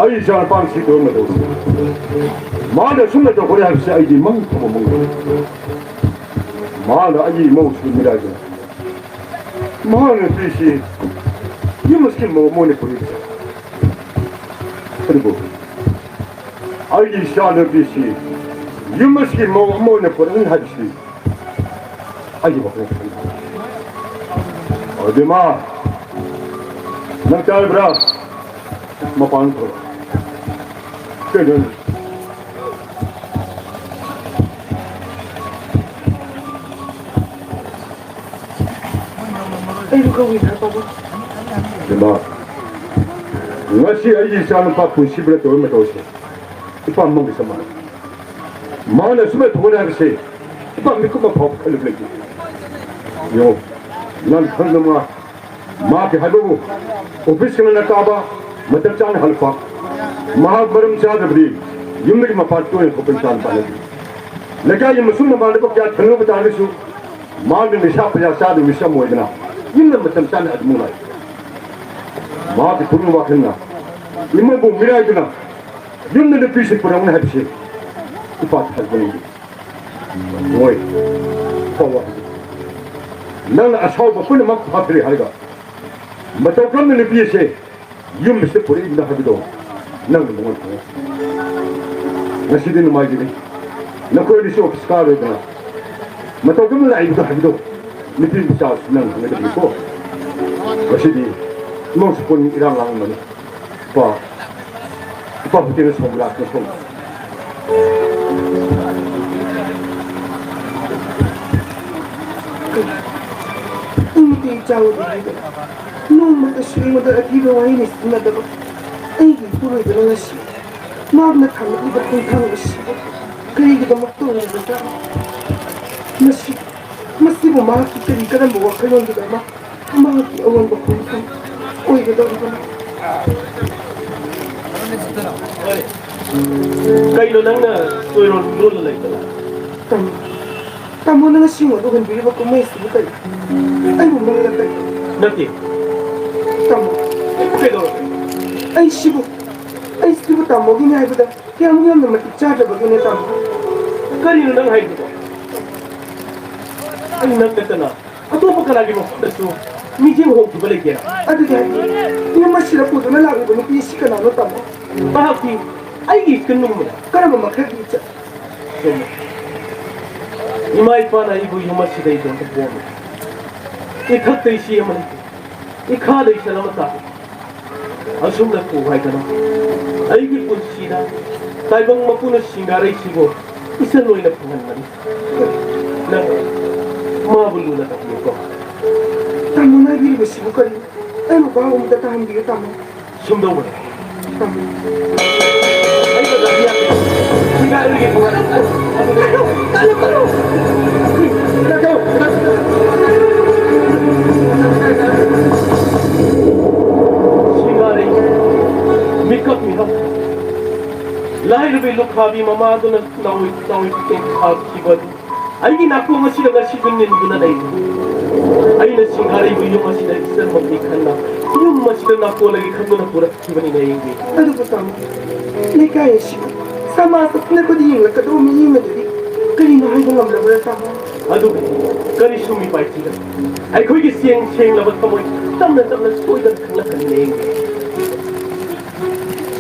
ꯑꯩ ꯏꯆꯥ ꯅꯨꯄꯥ ꯁꯤ ꯇꯧꯔꯝꯕꯗꯧꯁꯦ꯫ ꯃꯥꯅ ꯑꯁꯨꯝꯅ ꯇꯧꯒꯅꯤ ꯍꯥꯏꯕꯁꯦ ꯑꯩꯗꯤ ꯃꯪ ꯐꯥꯎꯕ ꯃꯪꯗꯦ꯫ ꯃꯥꯅ ꯑꯩꯒꯤ ꯏꯃꯧꯁꯤ ꯃꯤꯔꯥꯏꯗꯅ ꯃꯍꯥꯛꯅ ꯅꯨꯄꯤꯁꯤ ꯌꯨꯝ ꯑꯁꯤꯒꯤ ꯃꯧ ꯑꯃ ꯑꯣꯏꯅ ꯄꯨꯔꯛꯏ꯫ ꯑꯗꯨꯕꯨ ꯑꯩꯒꯤ ꯏꯆꯥ ꯅꯨꯄꯤꯁꯤ ꯌꯨꯝ ꯑꯁꯤꯒꯤ ꯃꯧ ꯑꯃ ꯑꯣꯏꯅ ꯄꯨꯔꯛꯅꯤ ꯍꯥꯏꯕꯁꯤ ꯑꯩꯒꯤ ꯋꯥꯈꯜ ꯈꯟꯕ꯫ ꯑꯣ, ꯕꯦꯝꯃ, ꯅꯪ ꯇꯥꯔꯤꯕ꯭ꯔꯥ? ꯃꯄꯥꯟ ꯊꯣꯛꯂꯛꯑꯣ꯫ ꯀꯩꯅꯣ? ꯑꯩꯕꯨ ꯀꯧꯏꯗ꯭ꯔꯥ, ꯄꯥꯕꯨꯡ? ꯏꯃꯥ, ꯉꯁꯤ ꯑꯩꯒꯤ ꯏꯆꯥꯅꯨꯄꯥ ꯄꯨꯟꯁꯤꯕꯗ ꯇꯧꯔꯤꯕ ꯃꯇꯧꯁꯦ ꯏꯄꯥ ꯃꯪꯒ ꯆꯞ ꯃꯥꯟꯅꯩ꯫ ꯃꯥꯅ ꯑꯁꯨꯃꯥꯏꯅ ꯊꯣꯛꯀꯅꯤ ꯍꯥꯏꯕꯁꯦ ꯏꯄꯥ ꯃꯤꯀꯨꯞ ꯑꯃ ꯐꯥꯎꯕ ꯈꯜꯂꯨꯕ ꯂꯩꯇꯦ꯫ ꯌꯦꯡꯉꯣ, ꯅꯪ ꯈꯪꯗꯕ ꯃꯥꯒꯤ ꯍꯥꯏꯕꯕꯨ ꯑꯣꯐꯤꯁꯀꯤ ꯉꯟꯅ ꯀꯥꯕ, ꯃꯇꯝ ꯆꯥꯅ ꯍꯜꯂꯛꯄ, ꯃꯍꯥꯛ ꯃꯔꯝ ꯆꯥꯗ꯭ꯔꯕꯗꯤ ꯌꯨꯝꯗꯒꯤ ꯃꯄꯥꯟ ꯇꯣꯏꯅ ꯊꯣꯛꯄ ꯏꯆꯥꯅꯨꯄꯥ ꯅꯠꯇꯦ꯫ ꯂꯩꯀꯥꯏꯒꯤ ꯃꯁꯨꯡ ꯃꯃꯥꯟꯅꯕ ꯀꯌꯥ ꯊꯦꯡꯅꯕ ꯇꯥꯔꯒꯁꯨ ꯃꯥꯒꯤ ꯅꯤꯁꯥ ꯄꯩꯁꯥ ꯆꯥꯗꯕ ꯃꯤꯁꯛ ꯑꯃ ꯑꯣꯏꯗꯅ ꯌꯨꯝꯗ ꯃꯇꯝ ꯆꯥꯅ ꯑꯗꯨꯝ ꯂꯥꯛꯏ꯫ ꯃꯍꯥꯛꯀꯤ ꯄꯨꯛꯅꯤꯡ ꯋꯥꯈꯜꯅ ꯏꯃꯧꯕꯨ ꯃꯤꯔꯥꯏꯗꯨꯅ ꯌꯨꯝꯗ ꯅꯨꯄꯤꯁꯤꯡ ꯄꯨꯔꯛꯅꯤ ꯍꯥꯏꯕꯁꯤ ꯏꯄꯥ ꯊꯥꯖꯕ ꯉꯝꯗꯦ꯫ ꯍꯣꯏ, ꯐꯥꯎꯕ ꯅꯪꯅ ꯑꯁꯥꯎꯕ ꯄꯨꯝꯅꯃꯛ ꯐꯥꯊꯔꯦ ꯍꯥꯏꯔꯒ ꯃꯇꯧ ꯀꯔꯝꯅ ꯅꯨꯄꯤ ꯑꯁꯦ ꯌꯨꯝ ꯑꯁꯤꯗ ꯄꯨꯔꯛꯏꯕꯅꯣ ꯍꯥꯏꯕꯗꯣ ꯅꯪꯅ ꯃꯉꯣꯟꯗ ꯍꯪꯉꯨ꯫ ꯉꯁꯤꯗꯤ ꯅꯨꯡꯉꯥꯏꯖꯔꯤ, ꯅꯈꯣꯏ ꯑꯅꯤꯁꯨ ꯑꯣꯐꯤꯁ ꯀꯥꯔꯣꯏꯗꯅ ꯃꯇꯧ ꯀꯔꯝꯅ ꯂꯥꯛꯏꯕꯅꯣ ꯍꯥꯏꯕꯗꯣ ꯅꯨꯄꯤ ꯃꯆꯥꯁꯨ ꯅꯪ ꯍꯪꯒꯗꯕꯅꯤꯀꯣ꯫ ꯉꯁꯤꯗꯤ ꯏꯃꯧꯁꯨ ꯄꯨꯛꯅꯤꯡ ꯏꯔꯥꯡ ꯂꯥꯡꯂꯝꯃꯅꯤ꯫ ꯀꯣ, ꯏꯄꯥ ꯍꯣꯇꯦꯜꯗ ꯁꯣꯝ ꯂꯥꯛꯀꯦ, ꯁꯣꯝ꯫ ꯏꯃꯨꯡꯒꯤ ꯏꯆꯥ ꯑꯣꯏꯕ ꯍꯥꯏꯕ ꯅꯣꯡꯃꯇꯁꯨ ꯑꯩꯉꯣꯟꯗ ꯑꯊꯤꯕ ꯋꯥꯍꯩꯅ ꯁꯤꯖꯤꯟꯅꯗꯕ ꯑꯩꯒꯤ ꯏꯄꯨꯔꯣꯏꯕꯅ ꯉꯁꯤ ꯃꯍꯥꯛꯅ ꯊꯥꯡꯒꯠꯂꯤꯕ ꯈꯣꯡꯊꯥꯡ ꯑꯁꯤꯕꯨ ꯀꯔꯤꯒꯤꯗꯃꯛꯇ ꯑꯣꯏꯔꯤꯕꯖꯥꯠꯅꯣ? ꯃꯁꯤ, ꯃꯁꯤꯕꯨ ꯃꯍꯥꯛꯀꯤ ꯀꯔꯤ ꯀꯔꯝꯕ ꯋꯥꯈꯜꯂꯣꯟꯒꯤꯗꯃꯛ ꯃꯍꯥꯛꯀꯤ ꯑꯑꯣꯟꯕ ꯈꯣꯡꯊꯥꯡ ꯑꯣꯏꯒꯗꯧꯔꯤꯕꯅꯤ꯫ ꯀꯩꯅꯣ ꯅꯪꯅ ꯆꯣꯏꯔꯣꯟ ꯂꯣꯜꯂ ꯂꯩꯗꯅ? ꯇꯥꯃꯣ, ꯇꯥꯃꯣꯅ ꯉꯁꯤ ꯑꯩꯉꯣꯟꯗ ꯎꯍꯟꯕꯤꯔꯤꯕ ꯀꯨꯝꯍꯩ ꯑꯁꯤꯕꯨ ꯀꯔꯤ? ꯑꯩꯕꯨ ꯃꯪꯂꯥ ꯀꯔꯤ? ꯅꯠꯇꯦ꯫ ꯇꯥꯃꯣ, ꯀꯩꯗꯧꯔꯒꯦ? ꯑꯩꯁꯤꯕꯨ, ꯑꯩꯁꯤꯕꯨ ꯇꯥꯃꯣꯒꯤꯅꯤ ꯍꯥꯏꯕꯗ ꯀꯌꯥꯃꯨꯛ ꯌꯥꯝꯅ ꯃꯇꯤꯛ ꯆꯥꯗ꯭ꯔꯕꯒꯦꯅꯦ, ꯇꯥꯃꯣ? ꯀꯔꯤꯅꯣ ꯅꯪ ꯍꯥꯏꯕꯗꯣ? ꯑꯩ ꯅꯪ ꯅꯠꯇꯅ ꯑꯇꯣꯞꯄ ꯀꯅꯥꯒꯤ ꯃꯐꯝꯗꯁꯨ ꯃꯤꯠꯌꯦꯡ ꯍꯣꯡꯈꯤꯕ ꯂꯩꯇꯦꯅ? ꯑꯗꯨꯗꯤ ꯍꯥꯏꯗꯤ ꯌꯨꯝ ꯑꯁꯤꯗ ꯄꯨꯗꯨꯅ ꯂꯥꯛꯂꯤꯕ ꯅꯨꯄꯤ ꯑꯁꯤ ꯀꯅꯥꯅꯣ, ꯇꯥꯃꯣ? ꯃꯍꯥꯛꯇꯤ ꯑꯩꯒꯤ ꯏꯆꯟ ꯅꯨꯡꯃꯅ꯫ ꯀꯔꯝꯕ ꯃꯈꯜꯒꯤ ꯏꯆꯟ? ꯏꯃꯥ ꯏꯄꯥꯅ ꯑꯩꯕꯨ ꯌꯨꯝ ꯑꯁꯤꯗ ꯏꯇꯣꯝꯇ ꯄꯣꯛꯑꯝꯃꯤ꯫ ꯏꯊꯛꯇ ꯏꯆꯦ ꯑꯃ ꯂꯩꯇꯦ꯫ ꯏꯈꯥꯗ ꯏꯆꯟ ꯑꯃ ꯇꯥꯔꯤ꯫ ꯑꯁꯨꯝꯅ ꯀꯣꯛ ꯍꯥꯏꯗꯅ ꯑꯩꯒꯤ ꯄꯨꯟꯁꯤꯗ ꯇꯥꯏꯕꯪ ꯃꯄꯨꯅ ꯁꯤꯡꯒꯥꯔꯩꯁꯤꯕꯨ ꯏꯆꯟ ꯑꯣꯏꯅ ꯐꯪꯍꯟꯕꯅꯤ꯫ ꯅꯪ ꯃꯥꯕꯨ ꯂꯨꯅ ꯇꯧꯕꯤꯌꯨꯀꯣ꯫ ꯇꯥꯃꯣꯅ ꯍꯥꯏꯕꯤꯔꯤꯕꯁꯤꯕꯨ ꯀꯔꯤꯅꯣ? ꯑꯩꯕꯨ ꯚꯥꯕ ꯑꯃꯇ ꯇꯥꯍꯟꯕꯤꯌꯨ, ꯇꯥꯃꯣ꯫ ꯁꯨꯝꯗꯧꯕꯅꯤ꯫ ꯑꯩ ꯕꯖꯥꯔꯗ ꯌꯥꯗꯦ꯫ ꯁꯤꯡꯒꯥꯔꯩꯒꯤ ꯄꯨꯔꯛꯑꯣ꯫ ꯁꯤꯡꯒꯥꯔꯩ, ꯃꯤꯀꯞ ꯃꯤꯍꯧ꯫ ꯂꯥꯏꯔꯕꯤ ꯂꯨꯈꯥꯕꯤ ꯃꯃꯥꯗꯨꯅ ꯅꯥꯎꯏ ꯅꯥꯎꯏ ꯇꯦꯡꯊꯥꯈꯤꯕ ꯑꯗꯨ ꯑꯩꯒꯤ ꯅꯥꯀꯣꯡ ꯑꯁꯤꯗ ꯉꯁꯤꯁꯨ ꯅꯤꯟꯗꯨꯅ ꯂꯩꯔꯤ꯫ ꯑꯩꯅ ꯁꯤꯡꯒꯥꯔꯩꯕꯨ ꯌꯨꯝ ꯑꯁꯤꯗ ꯏꯆꯟꯃꯛꯅꯤ ꯈꯟꯅ, ꯌꯨꯝ ꯑꯁꯤꯗ ꯅꯥꯀꯣꯜꯂꯒꯦ ꯈꯟꯗꯨꯅ ꯄꯨꯔꯛꯈꯤꯕꯅꯤ ꯅꯌꯦꯡꯕꯤ꯫ ꯑꯗꯨꯕꯨ ꯇꯥꯃꯣ, ꯂꯩꯀꯥꯏ ꯑꯁꯤꯕꯨ, ꯁꯃꯥꯖ ꯑꯁꯤꯅ ꯑꯩꯈꯣꯏꯗ ꯌꯦꯡꯂꯛꯀꯗꯧꯕ ꯃꯤꯠꯌꯦꯡ ꯑꯗꯨꯗꯤ ꯀꯔꯤꯅꯣ ꯍꯥꯏꯕ ꯉꯝꯂꯕ꯭ꯔꯥ, ꯇꯥꯃꯣ? ꯑꯗꯨꯕꯨ ꯀꯔꯤꯁꯨ ꯃꯤꯄꯥꯏ ꯊꯤꯒꯅꯨ꯫ ꯑꯩꯈꯣꯏꯒꯤ ꯁꯦꯡ ꯁꯦꯡꯂꯕ ꯊꯃꯣꯏ ꯇꯞꯅ ꯇꯞꯅ ꯁꯣꯏꯗꯅ ꯈꯪꯂꯛꯀꯅꯤ ꯅꯌꯦꯡꯕꯤ꯫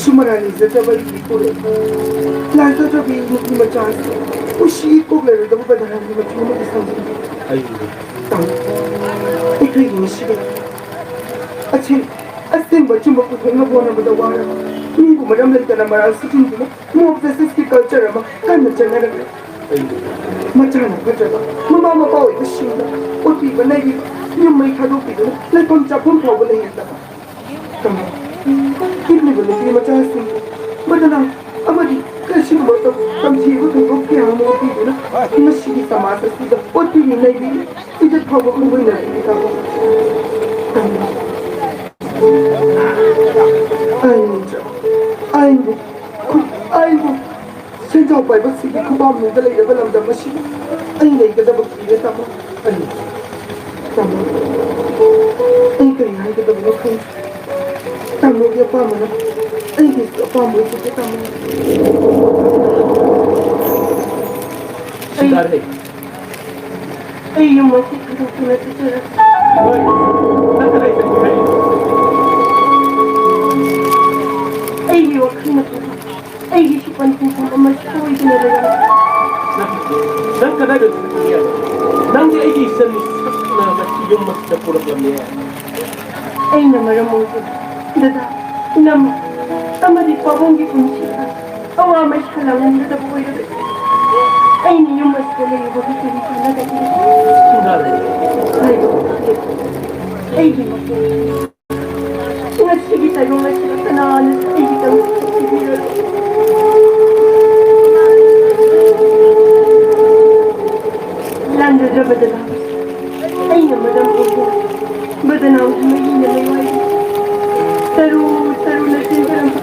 ꯁꯨꯃꯔꯥ ꯂꯩꯖꯗ꯭ꯔꯕ ꯑꯩꯒꯤ ꯏꯄꯨꯔꯣꯏꯕ, ꯂꯥꯟꯖꯗ꯭ꯔꯕ ꯑꯩ ꯅꯨꯄꯤ ꯃꯆꯥ ꯑꯁꯤ ꯄꯨꯟꯁꯤ ꯀꯣꯛꯂꯔꯣꯏꯗꯕ ꯕꯗꯅꯥꯝꯒꯤ ꯃꯆꯨ ꯑꯃꯗꯤ ꯁꯪꯖꯤꯟꯈꯤ꯫ ꯑꯩ ꯇꯥꯃꯣ, ꯑꯩꯈꯣꯏꯒꯤ ꯉꯁꯤꯒꯤ ꯑꯁꯦꯡ-, ꯑꯁꯦꯡꯕ ꯑꯆꯨꯝꯕ ꯄꯨꯊꯣꯛꯅꯕ ꯍꯣꯠꯅꯕꯗ ꯋꯥꯔꯕ ꯃꯤꯕꯨ ꯃꯔꯝ ꯂꯩꯇꯅ ꯃꯔꯥꯜ ꯁꯤꯖꯤꯟꯗꯨꯅ mob justiceꯀꯤ culture ꯑꯃ ꯀꯟꯅ ꯆꯠꯅꯔꯛꯂꯤ꯫ ꯃꯆꯥꯅ ꯐꯠꯇ꯭ꯔꯕ ꯃꯃꯥ ꯃꯄꯥ ꯑꯣꯏꯕꯁꯤꯡꯗ ꯑꯣꯠꯄꯤꯕ ꯅꯩꯕꯤꯕ, ꯌꯨꯝ ꯃꯩ ꯊꯥꯗꯣꯛꯄꯤꯗꯨꯅ ꯂꯩꯐꯝ ꯆꯥꯐꯝ ꯐꯥꯎꯕ ꯂꯩꯍꯟꯗꯕ, ꯇꯥꯃꯣ, ꯄꯤꯛꯂꯤꯕ ꯅꯨꯄꯤ ꯃꯆꯥꯁꯤꯡꯕꯨ ꯕꯗꯅꯥꯝ ꯑꯃꯗꯤ ꯀꯩꯁꯤꯡꯕ ꯇꯝꯊꯤꯕ ꯊꯧꯗꯣꯛ ꯀꯌꯥ ꯑꯃ ꯎꯠꯄꯤꯗꯨꯅ ꯉꯁꯤꯒꯤ ꯁꯃꯥꯖ ꯑꯁꯤꯗ ꯑꯣꯠꯄꯤꯔꯤ ꯅꯩꯕꯤꯔꯤ, ꯏꯖꯠ ꯐꯥꯎꯕ ꯈꯪꯂꯣꯏꯅꯔꯤꯕ ꯇꯥꯃꯣ꯫ ꯇꯥꯃꯣ, ꯑꯥꯏꯟꯕꯨ, ꯑꯥꯏꯟꯕꯨ, ꯈꯨ-, ꯑꯥꯏꯟꯕꯨ ꯁꯦꯟꯖꯥꯎ ꯄꯥꯏꯕꯁꯤꯡꯒꯤ ꯈꯨꯄꯥꯝꯅꯨꯡꯗ ꯂꯩꯔꯕ ꯂꯝꯗꯝ ꯑꯁꯤꯗ ꯑꯩ ꯂꯩꯒꯗꯕ ꯀꯨꯏꯔꯦ, ꯇꯥꯃꯣ꯫ ꯑꯩ, ꯇꯥꯃꯣ, ꯑꯩ ꯀꯔꯤ ꯍꯥꯏꯒꯗꯕꯅꯣ ꯈꯪꯗꯦ꯫ ꯇꯥꯃꯣꯒꯤ ꯑꯄꯥꯝꯕꯅ ꯑꯩꯒꯤꯁꯨ ꯑꯄꯥꯝꯕ ꯑꯣꯏꯖꯒꯦ, ꯇꯥꯃꯣ꯫ ꯑꯩ, ꯁꯤꯡꯒꯥꯔꯩ꯫ ꯑꯩ ꯌꯨꯝ ꯑꯁꯤ ꯊꯥꯗꯣꯛꯇꯨꯅ ꯆꯠꯆꯔꯒꯦ꯫ ꯍꯣꯏ, ꯅꯪ ꯀꯗꯥꯏ ꯆꯠꯀꯦ ꯍꯥꯏꯔꯤꯅꯣ? ꯑꯩꯒꯤ ꯋꯥꯈꯜꯅ ꯑꯩꯒꯤ ꯁꯨꯄꯟ ꯄꯨꯡꯐꯝ ꯑꯃ ꯁꯣꯏꯗꯨꯅ ꯂꯩꯔꯝꯃꯤ꯫ ꯅꯪ, ꯅꯪ ꯀꯗꯥꯏꯗ ꯆꯠꯀꯅꯤ ꯍꯥꯏꯕ? ꯅꯪꯗꯤ ꯑꯩꯒꯤ ꯏꯆꯟ ꯃꯤꯁꯛꯅ ꯉꯁꯤ ꯌꯨꯝ ꯑꯁꯤꯗ ꯄꯨꯔꯛꯂꯝꯃꯦ꯫ ꯑꯩꯅ ꯃꯔꯝ ꯑꯣꯏꯗꯨꯅ ꯗꯗꯥ, ꯏꯅꯝꯃ ꯑꯃꯗꯤ ꯄꯥꯕꯨꯡꯒꯤ ꯄꯨꯟꯁꯤꯗ ꯑꯋꯥ ꯃꯩꯁꯥ ꯂꯥꯡꯍꯟꯒꯗꯕ ꯑꯣꯏꯔꯕꯗꯤ ꯑꯩꯅ ꯌꯨꯝ ꯑꯁꯤꯗ ꯂꯩꯔꯨꯕꯒꯤ ꯀꯔꯤ ꯀꯥꯟꯅꯒꯅꯤ? ꯁꯤꯡꯒꯥꯔꯩ꯫ ꯍꯥꯏꯕ ꯑꯩꯒꯤ ꯃꯄꯣꯛ ꯉꯁꯤꯒꯤ ꯇꯥꯏꯕꯪ ꯑꯁꯤꯗ ꯀꯅꯥꯅꯁꯨ ꯑꯩꯒꯤꯗꯃꯛ ꯊꯣꯛꯈꯤꯕꯤꯔꯣꯏ꯫ ꯂꯥꯟꯖꯗ꯭ꯔꯕ ꯗꯗꯥ, ꯑꯩꯅ ꯃꯔꯝ ꯑꯣꯏꯗꯨꯅ ꯕꯗꯅꯥꯝꯒꯤ ꯃꯩꯅ ꯃꯩꯋꯥꯏ ꯇꯔꯨ ꯇꯔꯨꯅ ꯆꯦꯟꯖꯔꯝꯕ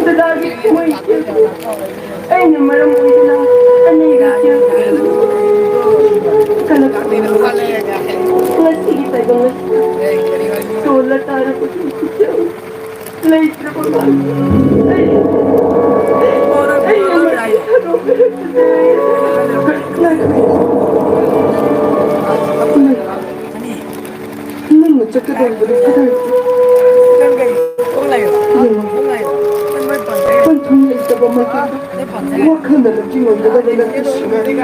ꯗꯗꯥꯒꯤ ꯊꯃꯣꯏ ꯏꯆꯦꯜ ꯑꯩꯅ ꯃꯔꯝ ꯑꯣꯏꯗꯨꯅ ꯑꯅꯩꯕ ꯏꯆꯦꯜ ꯀꯂꯛꯄ ꯉꯁꯤꯒꯤ ꯇꯥꯏꯕꯪ ꯑꯁꯤꯗ ꯇꯣꯜꯂ ꯇꯥꯔꯕ ꯏꯆꯦꯜ ꯂꯩꯇ꯭ꯔꯕ ꯃꯥꯜꯂꯤ꯫ ꯑꯩ, ꯑꯩ ꯑꯃ ꯊꯥꯗꯣꯛꯄꯤꯔꯛꯄꯁꯦ ꯅꯪꯅ ꯆꯠꯀꯗꯧꯔꯤꯕꯗꯨ ꯀꯗꯥꯏꯗꯅꯣ? ꯌꯦꯡꯉꯣ꯫ ꯄꯟꯊꯨꯡ ꯂꯩꯇꯕ ꯃꯥꯏꯀꯩꯗ ꯋꯥꯈꯜꯅ ꯂꯝꯖꯤꯡ ꯑꯣꯏꯒꯗꯕ ꯅꯠꯇꯦ ꯁꯤꯡꯒꯥꯔꯩ꯫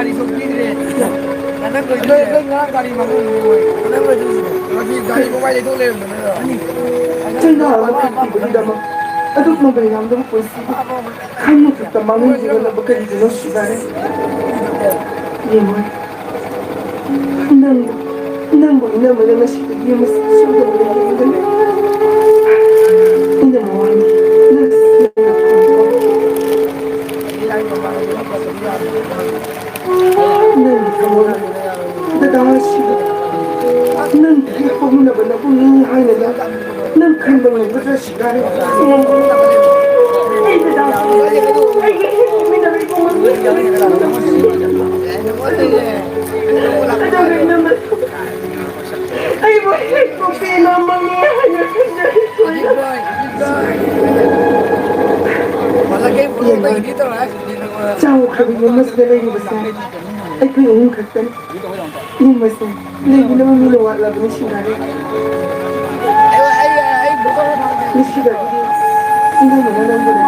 ꯆꯩꯅꯥ ꯑꯃ ꯈꯟꯈꯤꯕꯒꯤꯗꯃꯛ ꯑꯗꯨꯛ ꯃꯃꯜ ꯌꯥꯝꯂꯕ ꯄꯨꯟꯁꯤꯕꯨ ꯈꯟꯕ ꯈꯛꯇ ꯃꯥꯡꯍꯟꯈꯤꯒꯗꯕ ꯀꯔꯤꯒꯤꯅꯣ ꯁꯤꯡꯒꯥꯔꯩ? ꯌꯦꯡꯉꯣ꯫ ꯅꯪꯕꯨ, ꯅꯪꯕꯨ ꯏꯅꯝꯃꯅ ꯉꯁꯤꯗꯒꯤ ꯃꯁꯛ ꯁꯣꯏꯗꯅ ꯌꯦꯡꯒꯅꯤ꯫ ꯏꯅꯝꯃ ꯋꯥꯅꯤ꯫ ꯅꯪ, ꯅꯪꯒꯤ ꯊꯃꯣꯏꯅ ꯗꯗꯥ ꯑꯁꯤꯕꯨ ꯅꯪꯒꯤ ꯍꯦꯛ ꯄꯣꯛꯃꯤꯟꯅꯕ ꯅꯕꯨꯡꯅꯤ ꯍꯥꯏꯅ ꯅꯪ, ꯅꯪ ꯈꯟꯕ ꯉꯝꯒꯗ꯭ꯔꯥ ꯁꯤꯡꯒꯥꯔꯩ? ꯉꯝꯒꯅꯤ꯫ ꯑꯩ ꯗꯗꯥ ꯑꯁꯤꯕꯨ ꯑꯩꯒꯤ ꯍꯦꯛ ꯄꯣꯛꯃꯤꯟꯅꯕ ꯏꯕꯨꯡ ꯑꯃ ꯑꯗꯨꯒ ꯏꯅꯝꯃ ꯑꯩꯕꯨ ꯍꯦꯛ ꯄꯣꯛꯄꯤ ꯏꯃꯥ ꯃꯪꯉꯦ ꯍꯥꯏꯅ ꯈꯟꯖꯔꯤ ꯁꯣꯏꯗꯅ꯫ ꯀꯔꯤꯒꯨꯝꯕ ꯁꯤꯗ ꯂꯩꯔꯤꯕꯁꯦ ꯑꯩꯈꯣꯏ ꯑꯍꯨꯝ ꯈꯛꯇꯅꯤ꯫ ꯌꯨꯝ ꯑꯁꯦ ꯂꯩꯕꯤꯅꯕ ꯃꯤꯅ ꯋꯥꯠꯂꯕꯅꯤ ꯁꯤꯡꯒꯥꯔꯩ꯫ ꯅꯨꯡꯁꯤꯕꯒꯤꯗꯤ ꯏꯅꯝꯃꯅ ꯅꯪꯕꯨꯅ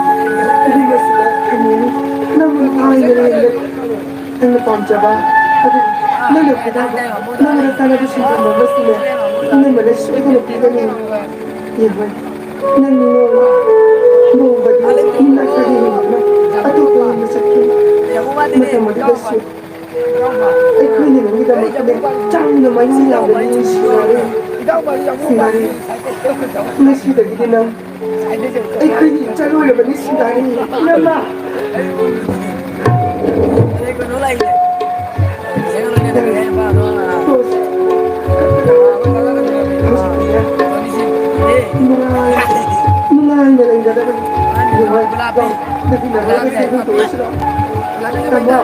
ꯌꯨꯝ ꯑꯁꯤꯗ ꯊꯝꯃꯤꯅꯤ꯫ ꯅꯪꯕꯨ ꯊꯥꯏꯅ ꯂꯩꯔꯦ꯫ ꯅꯪꯅ ꯄꯥꯝꯖꯕ ꯑꯗꯨ ꯅꯪꯅ ꯈꯣꯏꯗꯥꯕ ꯅꯪꯅ ꯆꯥꯅꯕ ꯁꯤꯟꯐꯝ ꯑꯃꯁꯨꯅꯦ ꯏꯅꯝꯃꯅ ꯁꯣꯏꯗꯅ ꯄꯤꯒꯅꯤ꯫ ꯌꯦꯡꯉꯣ ꯅꯪ ꯅꯣꯡꯃ ꯅꯣꯡꯃꯗꯤ ꯏꯅꯥꯛꯇꯒꯤ ꯍꯦꯟꯗꯣꯛꯅ ꯑꯇꯣꯞꯄ ꯑꯃ ꯆꯠꯈꯤ꯫ ꯃꯇꯝ ꯑꯗꯨꯗꯁꯨ ꯑꯩꯈꯣꯏꯅ ꯅꯪꯒꯤꯗꯃꯛꯇꯅꯦ ꯆꯥꯡꯅ ꯃꯌꯨꯝ ꯌꯥꯝꯕ ꯅꯨꯡꯁꯤꯔꯦ꯫ ꯁꯤꯡꯒꯥꯔꯩ, ꯉꯁꯤꯗꯒꯤꯗꯤ ꯅꯪ ꯑꯩꯈꯣꯏꯒꯤ ꯏꯆꯜ ꯑꯣꯏꯔꯕꯅꯤ ꯁꯤꯡꯒꯥꯔꯩ꯫ ꯏꯅꯝꯃ! ꯅꯨꯡꯉꯥꯏꯅ ꯂꯩꯒꯗꯕꯅꯤ꯫ ꯅꯨꯡꯉꯥꯏ-, ꯅꯨꯡꯉꯥꯏꯅ ꯂꯩꯒꯗꯕꯅꯤ꯫ ꯅꯨꯡꯉꯥꯏ-, ꯅꯨꯡꯉꯥꯏ-, ꯇꯝꯃꯣ꯫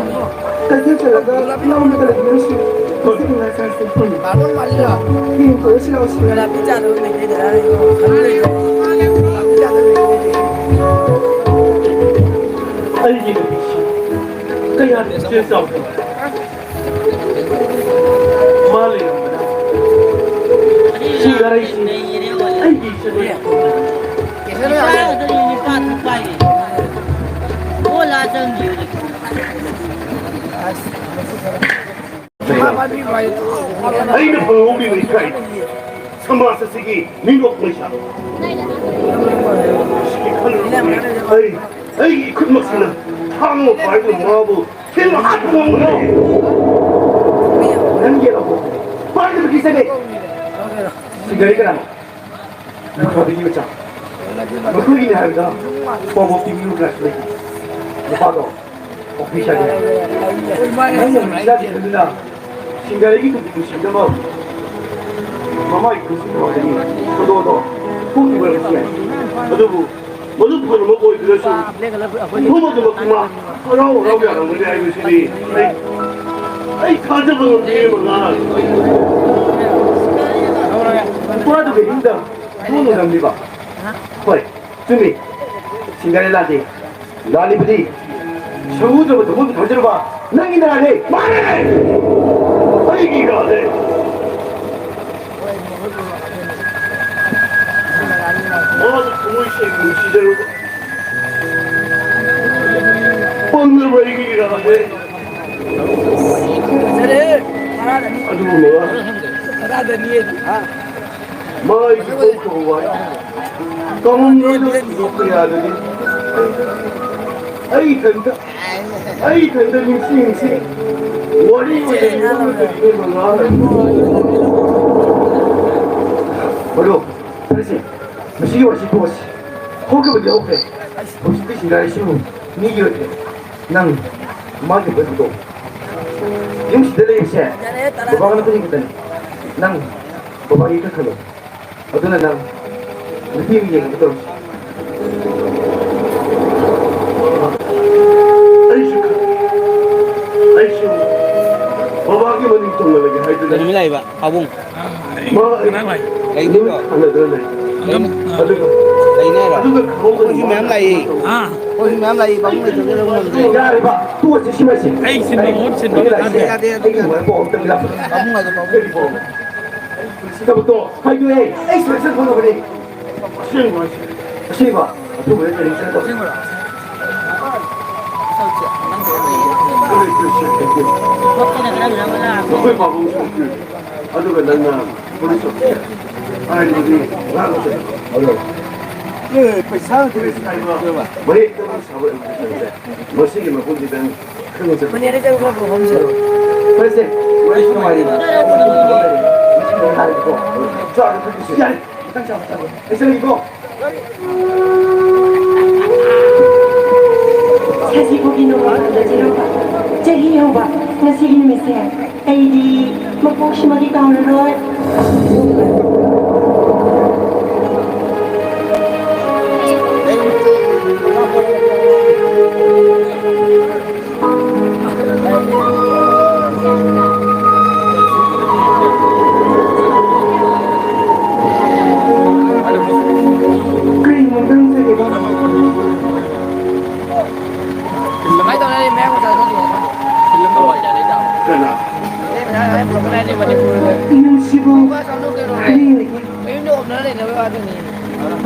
ꯀꯩꯊꯦꯜ ꯆꯠꯂꯒ ꯂꯧꯔꯒ ꯂꯩꯕꯤꯔꯨꯁꯤ꯫ ꯍꯧꯖꯤꯛ ꯉꯥꯏ ꯆꯥꯁꯤ꯫ ꯎꯝ꯫ ꯐꯤ ꯍꯣꯡꯗꯣꯛꯑꯁꯤ ꯂꯥꯛꯑꯣ ꯁꯤꯡꯒꯥꯔꯩ꯫ ꯑꯩꯒꯤ ꯅꯨꯄꯤꯁꯤ ꯀꯌꯥꯗ ꯏꯆꯦꯜ ꯆꯥꯎꯈ꯭ꯔꯦ꯫ ꯃꯥ ꯂꯩꯔꯝꯕꯅ ꯁꯤꯡꯒꯥꯔꯩꯁꯤ ꯑꯩꯒꯤ ꯏꯆꯟ ꯑꯣꯏꯅ ꯑꯩꯅ ꯐꯪꯍꯧꯔꯤꯕ ꯏꯀꯥꯏ ꯁꯃꯥꯖ ꯑꯁꯤꯒꯤ ꯃꯤꯅꯣꯛ ꯃꯩꯁꯥ꯫ ꯑꯩ, ꯑꯩꯒꯤ ꯏꯈꯨꯠꯃꯛꯁꯤꯅ ꯊꯥꯡꯅ ꯄꯥꯏꯗꯨꯅ ꯃꯥꯕꯨ ꯊꯤꯟ ꯍꯥꯠꯄ ꯉꯝꯒꯗ꯭ꯔꯣ? ꯅꯪꯒꯤ ꯑꯕꯣꯛ ꯄꯥꯏꯗꯕ ꯀꯤꯖꯔꯦ꯫ ꯁꯤꯡꯒꯥꯔꯩ ꯀꯅꯥꯅꯣ? ꯂꯨꯈ꯭ꯔꯥꯕꯤꯒꯤ ꯃꯆꯥ꯫ ꯃꯈꯣꯏꯒꯤꯅꯤ ꯍꯥꯏꯕꯗ ꯄꯥꯎꯕꯣꯛꯇꯤ ꯃꯤꯔꯨ ꯀꯅꯥꯁꯨ ꯂꯩꯇꯦ꯫ ꯅꯨꯄꯥꯗꯣ ꯑꯣꯐꯤꯁꯥꯔꯅꯤ ꯍꯥꯏ꯫ ꯅꯪꯅ ꯅꯨꯡꯁꯤꯖꯗꯦ ꯍꯥꯏꯗꯨꯅ ꯁꯤꯡꯒꯥꯔꯩꯒꯤ ꯅꯨꯄꯤ ꯅꯨꯡꯁꯤꯅꯕ ꯃꯃꯥꯒꯤ ꯈꯨꯠꯁꯨ ꯊꯨꯒꯥꯏꯒꯅꯤ꯫ ꯊꯧꯗꯣꯛ ꯑꯗꯣ ꯊꯣꯛꯈꯤꯕ ꯑꯣꯏꯔꯝꯕꯁꯨ ꯌꯥꯏ꯫ ꯑꯗꯨꯕꯨ ꯃꯗꯨ ꯐꯅꯃꯛ ꯑꯣꯏꯗ꯭ꯔꯁꯨ ꯃꯐꯝ ꯑꯗꯨꯃꯛꯇ ꯃꯥ ꯍꯔꯥꯎ ꯍꯔꯥꯎ ꯌꯥꯔꯝꯒꯅꯤ ꯍꯥꯏꯕꯁꯤꯗꯤ ꯑꯩ, ꯑꯩ ꯊꯥꯖꯕ ꯉꯝꯗꯦ ꯃꯉꯥꯜ꯫ ꯅꯨꯄꯥꯗꯨꯒ ꯏꯃꯨꯡꯗ ꯊꯣꯡ ꯂꯣꯟꯂꯝꯂꯤꯕ? ꯍꯣꯏ, ꯆꯨꯝꯃꯤ꯫ ꯁꯤꯡꯒꯥꯔꯩ ꯂꯥꯜꯂꯤ꯫ ꯂꯥꯜꯂꯤꯕꯗꯤ ꯁꯪꯒꯨꯗ꯭ꯔꯕ ꯊꯃꯣꯏꯕꯨ ꯊꯥꯖꯔꯕ ꯅꯪꯒꯤ ꯅꯔꯥꯅꯦ꯫ ꯃꯥꯅꯦ! ꯑꯩꯒꯤ ꯏꯔꯥꯅꯦ꯫ ꯃꯥꯅ ꯊꯃꯣꯏ ꯁꯦꯡꯅ ꯅꯨꯡꯁꯤꯖꯔꯨꯕ ꯄꯪꯂꯕ ꯑꯩꯒꯤ ꯏꯔꯥꯅꯦ꯫ ꯑꯗꯨꯒꯨꯝꯂꯕ ꯃꯥꯒꯤ ꯀꯣꯛꯇꯕ ꯋꯥꯔꯤ ꯀꯃꯟ ꯂꯣꯏꯅ ꯊꯤꯗꯣꯛꯄ ꯌꯥꯗ꯭ꯔꯗꯤ ꯑꯩ ꯏꯊꯟꯇ, ꯑꯩ ꯏꯊꯟꯇ ꯅꯤꯡꯁꯤꯡ ꯅꯤꯡꯁꯤꯡ ꯋꯥꯔꯤ ꯑꯣꯏꯅ ꯂꯤꯔꯝꯕꯗꯒꯤ ꯍꯦꯟꯅ ꯉꯥꯡꯉꯔꯣꯏ꯫ ꯃꯔꯨꯞ, ꯐꯔꯦꯁꯦ, ꯃꯁꯤꯒꯤ ꯋꯥꯔꯤꯁꯤ ꯇꯣꯛꯑꯁꯤ꯫ ꯍꯧꯈꯤꯕꯗꯤ ꯍꯧꯈ꯭ꯔꯦ꯫ ꯍꯧꯖꯤꯛꯇꯤ ꯁꯤꯡꯒꯥꯔꯩꯁꯤꯕꯨ ꯃꯤꯒꯤ ꯑꯣꯏꯗ꯭ꯔꯦ꯫ ꯅꯪ ꯃꯥꯒꯤ ꯑꯣꯏꯕꯗꯣ ꯌꯨꯝꯁꯤꯗ ꯂꯩꯕꯁꯦ ꯕꯕꯥꯒ ꯅꯈꯣꯏꯅꯤ ꯈꯛꯇꯅꯤ꯫ ꯅꯪ ꯕꯕꯥꯒꯤ ꯈꯔ ꯈꯜꯂꯣ꯫ ꯑꯗꯨꯅ ꯅꯪ ꯅꯨꯄꯤ ꯑꯃ ꯌꯦꯡꯅꯕ ꯇꯧꯔꯁꯤ꯫ ꯑꯩꯁꯨ ꯈ-, ꯑꯩꯁꯨ ꯕꯕꯥꯒꯤ ꯃꯅꯤꯡ ꯇꯣꯡꯅꯔꯒꯦ ꯍꯥꯏꯗꯨꯅ ꯀꯩꯅꯣ ꯃꯤ ꯂꯥꯛꯏꯕ? ꯄꯥꯕꯨꯡ꯫ ꯃꯥ ꯑꯩ ꯀꯅꯥ ꯂꯥꯛꯏ? ꯂꯩꯗꯣꯏꯔꯣ? ꯁꯥꯟꯅꯗꯨꯅ ꯂꯩ꯫ ꯀꯩꯅꯣ? ꯑꯗꯨꯒ, ꯂꯩꯅꯦ ꯍꯥꯏꯔꯣ? ꯑꯗꯨꯒ ꯈꯪꯍꯧꯗꯅ ꯑꯩꯈꯣꯏꯁꯨ ꯃꯌꯥꯝ ꯂꯥꯛꯏ꯫ ꯑꯥ꯫ ꯑꯩꯈꯣꯏꯁꯨ ꯃꯌꯥꯝ ꯂꯥꯛꯏ, ꯄꯥꯕꯨꯡ ꯂꯩꯇꯕꯅꯤꯅ ꯂꯧꯕ ꯉꯝꯗ꯭ꯔꯦ꯫ ꯌꯥꯔꯦꯕ, ꯇꯣꯛꯑꯁꯤ ꯁꯤꯃꯁꯤ꯫ ꯑꯩ ꯁꯤꯟꯕ ꯑꯩ, ꯃꯍꯨꯠ ꯁꯤꯟꯕ ꯑꯩ ꯂꯥꯛꯏꯁꯦ꯫ ꯌꯥꯗꯦ, ꯌꯥꯗꯦ, ꯑꯩꯒꯤ ꯌꯥꯗꯦ꯫ ꯋꯥꯔꯤ ꯄꯥꯎ ꯑꯝꯇꯪ ꯂꯥꯛꯄ꯫ ꯄꯥꯕꯨꯡ ꯉꯥꯏꯈꯣ, ꯄꯥꯕꯨꯡ꯫ ꯀꯔꯤ ꯄꯥꯎꯅꯣ? ꯁꯤ ꯊꯕꯛꯇꯣ ꯍꯥꯏꯗꯣꯛꯑꯦ, ꯑꯩ ꯁꯨꯃꯥꯏꯅ ꯆꯠ ꯐꯪꯉꯕꯅꯤ꯫ ꯑꯁꯦꯡꯕ ꯍꯥꯏꯁꯦ꯫ ꯑꯁꯦꯡꯕ? ꯑꯊꯨꯕꯗ ꯀꯔꯤ ꯆꯠ ꯇꯧꯁꯤ? ꯑꯁꯦꯡꯕꯔꯣ? ꯀꯔꯤ ꯀꯔꯤ ꯁꯦꯠꯀꯦ? ꯅꯈꯣꯏ ꯄꯥꯕꯨꯡ ꯁꯣꯛꯄꯤꯌꯨ꯫ ꯑꯗꯨꯒ ꯅꯪꯅ ꯄꯨꯂꯤꯁ ꯑꯣꯐꯤꯁꯔ ꯍꯥꯏꯕꯗꯤ ꯉꯥꯛꯅ ꯆꯠꯂꯨ꯫ ꯑꯦ, ꯄꯩꯁꯥ ꯄꯨꯂꯤꯁ ꯍꯥꯏꯕ ꯃꯌꯦꯛꯇ ꯁꯥꯕ ꯑꯦꯄ꯭ꯂꯤꯀꯦꯁꯟꯁꯦ ꯃꯁꯤꯒꯤ ꯃꯐꯝꯁꯤꯗ ꯈꯪꯅ ꯆꯠꯂꯨ꯫ ꯐꯔꯦꯁꯦ, ꯋꯥꯔꯤ ꯅꯨꯡꯉꯥꯏꯔꯤꯕ? ꯆꯥꯔꯣ, ꯊꯛꯄꯁꯨ ꯌꯥꯔꯦ꯫ ꯃꯊꯪ ꯆꯥꯕ ꯆꯥꯕ꯫ ꯑꯩ ꯆꯠꯂꯒꯦꯀꯣ꯫ ꯁꯖꯤꯕꯨꯒꯤ ꯅꯣꯡꯃ ꯄꯥꯟꯕ ꯆꯩꯔꯥꯎꯕ꯫ ꯆꯍꯤ ꯍꯧꯕ ꯉꯁꯤꯒꯤ ꯅꯨꯃꯤꯠꯁꯦ ꯑꯩꯗꯤ ꯃꯄꯣꯛꯁꯤꯃꯗꯤ ꯀꯥꯎꯔꯔꯣꯏ꯫ ꯀꯔꯤꯅꯣ ꯅꯪ ꯇꯧꯔꯤꯗꯣ? ꯅꯪꯁꯤꯕꯨ ꯍꯌꯦꯡꯗꯒꯤ ꯃꯌꯨꯝꯗ ꯑꯣꯝꯅꯔ ꯂꯩꯅꯕ ꯋꯥꯗꯨꯅꯤ꯫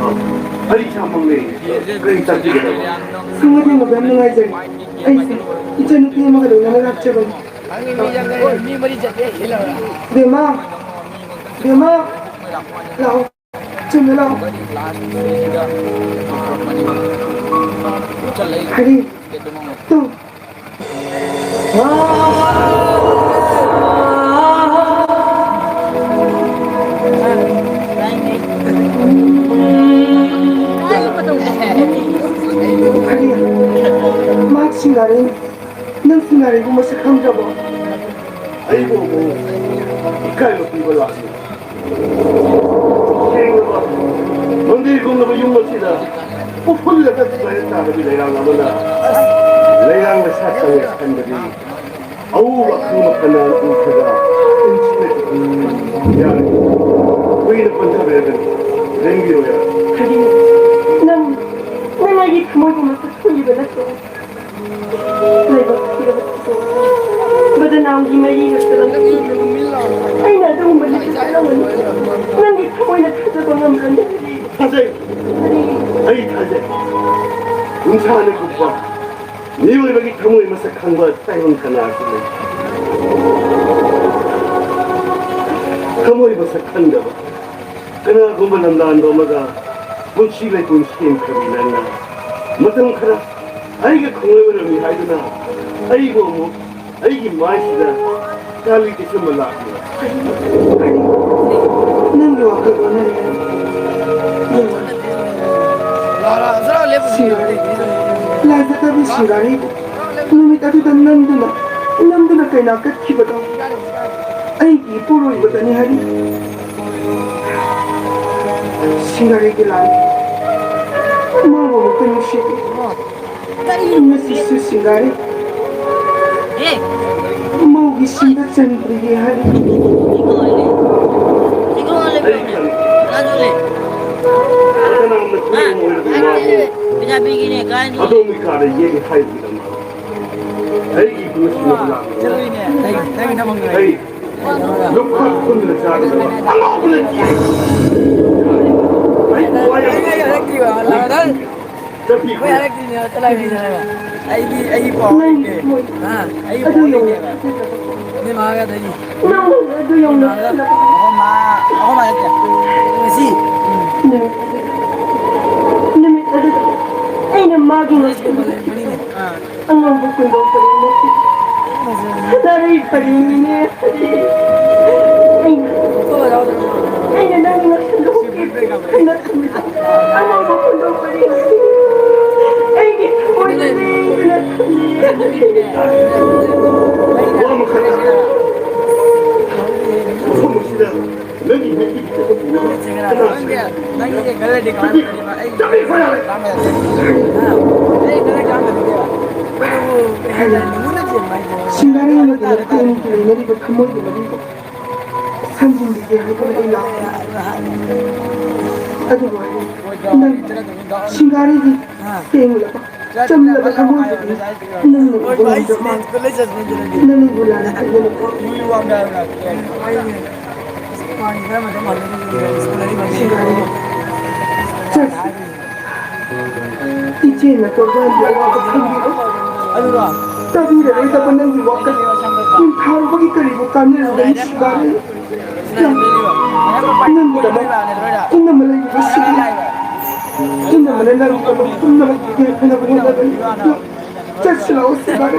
ꯑꯩ ꯏꯁꯥꯃꯛꯅꯦ꯫ ꯀꯔꯤ ꯇꯥꯛꯄꯤꯒꯗꯕ? ꯈꯪꯉꯗꯤ ꯃꯗꯥꯝ ꯅꯨꯡꯉꯥꯏꯖꯔꯦ꯫ ꯑꯩꯁꯦ ꯏꯆꯟꯅꯨꯄꯤ ꯑꯃꯒ ꯂꯣꯏꯅꯅ ꯂꯥꯛꯆꯕꯅꯤ꯫ ꯈꯪꯉꯤ, ꯃꯤ ꯌꯥꯡꯈꯩ, ꯃꯤ ꯃꯔꯤ ꯆꯠꯂꯦ ꯁꯤꯜꯂꯕ꯭ꯔꯥ? ꯕꯦꯝꯃ, ꯕꯦꯝꯃ, ꯂꯥꯛꯑꯣ꯫ ꯆꯨꯝꯅ ꯂꯥꯛꯑꯣ꯫ ꯍꯥꯏꯗꯤ, ꯇꯨ꯫ ꯍꯥꯏꯗꯤ, ꯃꯍꯥꯛ ꯁꯤꯡꯒꯥꯔꯩ, ꯅꯪ ꯁꯤꯡꯒꯥꯔꯩꯕꯨ ꯃꯁꯛ ꯈꯪꯗ꯭ꯔꯕꯣ? ꯑꯩꯕꯨ ꯑꯃꯨꯛ ꯏꯀꯥꯏꯕ ꯄꯤꯕ ꯂꯥꯛꯂꯤ꯫ ꯁꯦꯡꯂꯕ ꯃꯟꯗꯤꯔꯒꯨꯝꯂꯕ ꯌꯨꯝ ꯑꯁꯤꯗ ꯎꯐꯨꯜꯂꯒ ꯁꯨꯃꯥꯏꯅ ꯇꯥꯔꯕꯤ ꯂꯩꯔꯥꯡ ꯑꯃꯅ ꯂꯩꯔꯥꯡ ꯃꯩꯁꯥ ꯆꯪꯉꯦ ꯈꯟꯕꯗꯤ ꯑꯎꯕ ꯑꯈꯪꯕ ꯐꯅ ꯎꯈ꯭ꯔꯒ ꯏꯟꯁꯤꯟꯅ ꯌꯥꯔꯦ꯫ ꯀꯨꯏꯅ ꯄꯟꯊꯕꯤꯔꯒꯅꯤ꯫ ꯂꯦꯡꯕꯤꯔꯣ ꯌꯥꯔꯦ꯫ ꯀꯔꯤꯅꯣ? ꯅꯪ, ꯅꯪ ꯑꯩꯒꯤ ꯊꯃꯣꯏꯕꯨ ꯃꯁꯛ ꯈꯪꯂꯤꯕ ꯅꯠꯇ꯭ꯔꯣ? ꯂꯥꯏꯕꯛ ꯊꯤꯔꯕ ꯊꯧꯗꯣꯛ꯫ ꯕꯗꯅꯥꯝꯒꯤ ꯃꯩ ꯉꯥꯛꯇ ꯂꯪꯁꯤꯟꯗꯨꯅ ꯑꯩꯅ ꯑꯗꯨꯒꯨꯝꯕ ꯂꯤꯆꯠ ꯆꯠꯂꯝꯒꯅꯤ꯫ ꯅꯪꯒꯤ ꯊꯃꯣꯏꯅ ꯊꯥꯖꯕ ꯉꯝꯒꯅꯤ꯫ ꯊꯥꯖꯩ꯫ ꯑꯩ ꯊꯥꯖꯩ꯫ ꯅꯨꯡꯁꯥꯅ ꯀꯨꯞꯄ ꯃꯤꯑꯣꯏꯕꯒꯤ ꯊꯃꯣꯏ ꯃꯁꯛ ꯈꯪꯕ ꯇꯥꯏꯕꯪ ꯀꯅꯥꯁꯨ ꯂꯩ꯫ ꯊꯃꯣꯏ ꯃꯁꯛ ꯈꯪꯗꯕ ꯀꯅꯥꯒꯨꯝꯕ ꯂꯝꯂꯥꯟꯕ ꯑꯃꯒ ꯄꯨꯟꯁꯤ ꯂꯩꯄꯨꯟ ꯁꯦꯝꯈ꯭ꯔꯕꯤ ꯅꯪꯅ ꯃꯇꯝ ꯈꯔ ꯑꯩꯒ ꯈꯣꯡꯂꯣꯏ ꯑꯣꯏꯔꯝꯃꯤ ꯍꯥꯏꯗꯨꯅ ꯑꯩꯕꯨ ꯑꯃꯨꯛ ꯑꯩꯒꯤ ꯃꯥꯏꯁꯤꯗ ꯀꯥꯂꯤ ꯇꯩꯁꯟꯕ ꯂꯥꯛꯂꯤ꯫ ꯅꯪꯒꯤ ꯋꯥꯈꯜ ꯑꯣꯟꯅꯔꯦ꯫ ꯁꯤꯡꯒꯥꯔꯩ, ꯂꯥꯏꯖꯗꯕꯤ ꯁꯤꯡꯒꯥꯔꯩꯕꯨ ꯅꯨꯃꯤꯠ ꯑꯗꯨꯗ ꯅꯝꯗꯨꯅ, ꯅꯝꯗꯨꯅ ꯀꯩꯅꯥ ꯀꯠꯈꯤꯕꯗꯣ ꯑꯩꯒꯤ ꯏꯄꯨꯔꯣꯏꯕꯗꯅꯤ ꯍꯥꯏꯔꯤ꯫ ꯁꯤꯡꯒꯥꯔꯩꯒꯤ ꯂꯥꯏ, ꯃꯥꯕꯨ ꯑꯃꯨꯛꯇ ꯅꯨꯡꯁꯤꯕꯤ꯫ ꯃꯁꯤꯁꯨ ꯁꯤꯡꯒꯥꯔꯩ, ꯃꯧꯒꯤ ꯁꯤꯡꯗ ꯆꯟꯗ꯭ꯔꯤꯌꯦ ꯍꯥꯏꯔꯤ꯫ ꯑꯩ ꯈꯪꯉꯤ꯫ ꯀꯅꯥꯅ ꯈꯪꯕ ꯑꯣꯏꯔꯕ ꯃꯥꯕꯨ ꯑꯗꯣꯝꯒꯤ ꯀꯥꯗ ꯌꯦꯛꯒꯦ ꯍꯥꯏꯕꯒꯤꯗꯃꯛ ꯑꯩꯒꯤ ꯏꯕꯨꯡ ꯑꯁꯤ ꯃꯗꯨ ꯂꯥꯛꯂꯤꯕ꯫ ꯑꯩ ꯂꯨꯈꯥꯛ ꯈꯨꯟꯗꯨꯅ ꯆꯥꯒꯗꯕ ꯑꯉꯥꯎꯕ ꯂꯩꯇꯦ꯫ ꯑꯩ ꯊꯋꯥꯏ ꯌꯥꯝ ꯅꯨꯡꯉꯥꯏ꯫ ꯆꯠꯄꯤꯈꯣ꯫ ꯑꯩꯒꯤ ꯑꯩꯒꯤ ꯄꯥꯎ ꯅꯪ ꯂꯩꯇꯦ꯫ ꯍꯥ? ꯑꯩꯒꯤ ꯑꯗꯨ ꯄꯥꯎ ꯌꯧꯅ ꯂꯩꯇꯦꯕ꯫ ꯅꯣꯏ ꯃꯥꯒ ꯑꯗꯒꯤ ꯅꯪ ꯑꯗꯨ ꯌꯧꯅ ꯅꯣꯏ ꯃꯥꯒ ꯑꯩꯈꯣꯏ ꯃꯥ ꯑꯩꯈꯣꯏ ꯃꯥ ꯅꯠꯇꯦ꯫ ꯉꯁꯤ꯫ ꯅꯨꯃꯤꯠ ꯑꯗꯨꯗ ꯑꯩꯅ ꯃꯥꯒꯤ ꯉꯁꯤ ꯃꯅꯤꯅꯦ꯫ ꯑꯥ꯫ ꯑꯉꯝꯕ ꯀꯨꯟꯗꯣꯛꯄꯅꯤ ꯅꯠꯇꯦ꯫ ꯅꯔꯩ ꯄꯔꯦꯡꯅꯤꯅꯦ꯫ ꯑꯩꯅ, ꯑꯩꯅ ꯅꯪ ꯉꯁꯤ ꯂꯧꯀꯦ ꯈꯟꯅ ꯊꯝꯃꯤꯕ ꯑꯉꯝꯕ ꯀꯨꯟꯗꯣꯛꯄꯅꯤ ꯅꯠꯇꯦ꯫ ꯑꯩꯒꯤ ꯊꯃꯣꯏꯗ ꯂꯦꯡꯗꯅ ꯊꯝꯃꯤ꯫ ꯋꯥ ꯃꯈꯜ ꯑꯃ꯫ ꯃꯐꯝ ꯑꯁꯤꯗ ꯅꯪꯒꯤ ꯃꯤꯠꯀꯤ ꯈꯨꯗꯣꯡ ꯅꯪꯒꯤ ꯅꯪꯒꯤ ꯈꯜꯂꯗꯤ ꯀꯃꯥꯏꯅ ꯇꯧꯗꯣꯏꯕ? ꯑꯩ ꯆꯠꯂꯤ ꯐꯔꯦ꯫ ꯍꯥ? ꯑꯩ ꯈꯜꯂꯗꯤ ꯀꯃꯥꯏꯅ ꯇꯧꯗꯣꯏꯕ? ꯑꯩꯈꯣꯏꯅꯕꯨ ꯀꯩ ꯍꯥꯏꯇꯥꯔꯦ, ꯅꯨꯡꯅ ꯆꯦꯟꯕ ꯍꯥꯏꯁꯦ꯫ ꯁꯤꯡꯒꯥꯔꯩ ꯑꯃꯒꯤ ꯂꯝꯀꯣꯏ ꯑꯅꯤꯒꯤ ꯂꯩꯅꯔꯤꯕ ꯊꯃꯣꯏꯒꯤ ꯃꯔꯤꯗꯣ ꯁꯝꯖꯤꯟꯕꯤꯒꯦ ꯍꯥꯏꯗꯨꯅ ꯑꯩ ꯂꯥꯛꯄꯅꯤ꯫ ꯑꯗꯨꯕꯨ ꯅꯪ ꯁꯤꯡꯒꯥꯔꯩꯒꯤ ꯍꯥ? ꯄꯦꯡꯂꯕ ꯆꯝꯂꯕ ꯊꯃꯣꯏꯗꯨꯗꯤ ꯅꯪꯅ ꯎꯕ ꯉꯝꯗ꯭ꯔ ꯃꯥꯜꯂꯦ꯫ ꯅꯪ ꯑꯩꯕꯨ ꯂꯥꯟꯅ ꯈꯟꯒꯅꯨꯀꯣ꯫ ꯆꯠꯁꯤ꯫ ꯏꯆꯦꯅ ꯇꯣꯔꯕꯥꯟꯒꯤ ꯑꯋꯥꯕ ꯈꯪꯕꯤꯔꯣꯏ꯫ ꯇꯥꯕꯤꯔꯔꯣꯏꯗꯕ ꯅꯪꯒꯤ ꯋꯥꯀꯠ ꯅꯤꯡꯊꯥꯔꯨꯕꯒꯤ ꯀꯔꯤꯕꯨ ꯀꯥꯟꯅꯔꯨꯒꯅꯤ ꯁꯤꯕꯥꯔꯤ? ꯅꯪꯒꯤꯗꯃꯛ ꯄꯨꯝꯅꯃꯛ ꯂꯩꯔꯤꯕꯁꯤꯗꯤ ꯄꯨꯝꯅꯃꯛꯅ ꯅꯪꯒꯤꯗꯃꯛ ꯄꯨꯝꯅꯃꯛ ꯄꯤꯒꯦ ꯈꯟꯅꯕ ꯍꯣꯠꯅꯒꯅꯤ꯫ ꯆꯠꯁꯤ ꯂꯥꯛꯑꯣ ꯁꯤꯕꯥꯔꯤ꯫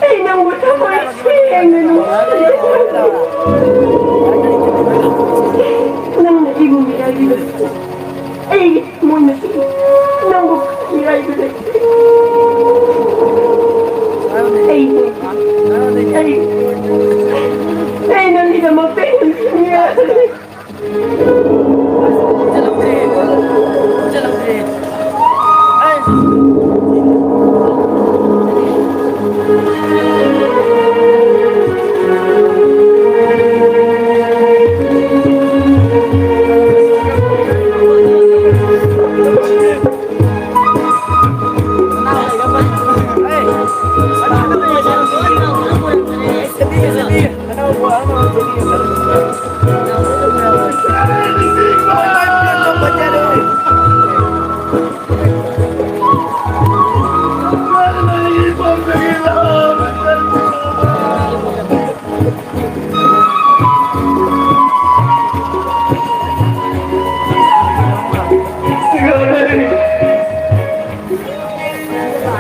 ꯑꯩ ꯅꯪꯕꯨ ꯊꯃꯣꯏ ꯁꯦꯡꯅ ꯅꯨꯡꯁꯤ꯫ ꯅꯪꯅ ꯑꯩꯕꯨ ꯃꯤꯔꯥꯏꯕꯤꯕ, ꯑꯩꯒꯤ ꯊꯃꯣꯏꯅ ꯅꯪꯕꯨ ꯃꯤꯔꯥꯏꯕꯤꯕ꯫ ꯑꯩ, ꯑꯩ, ꯑꯩ ꯅꯪꯒꯤꯗꯃꯛꯇ ꯍꯤꯡꯈꯤꯅꯤ꯫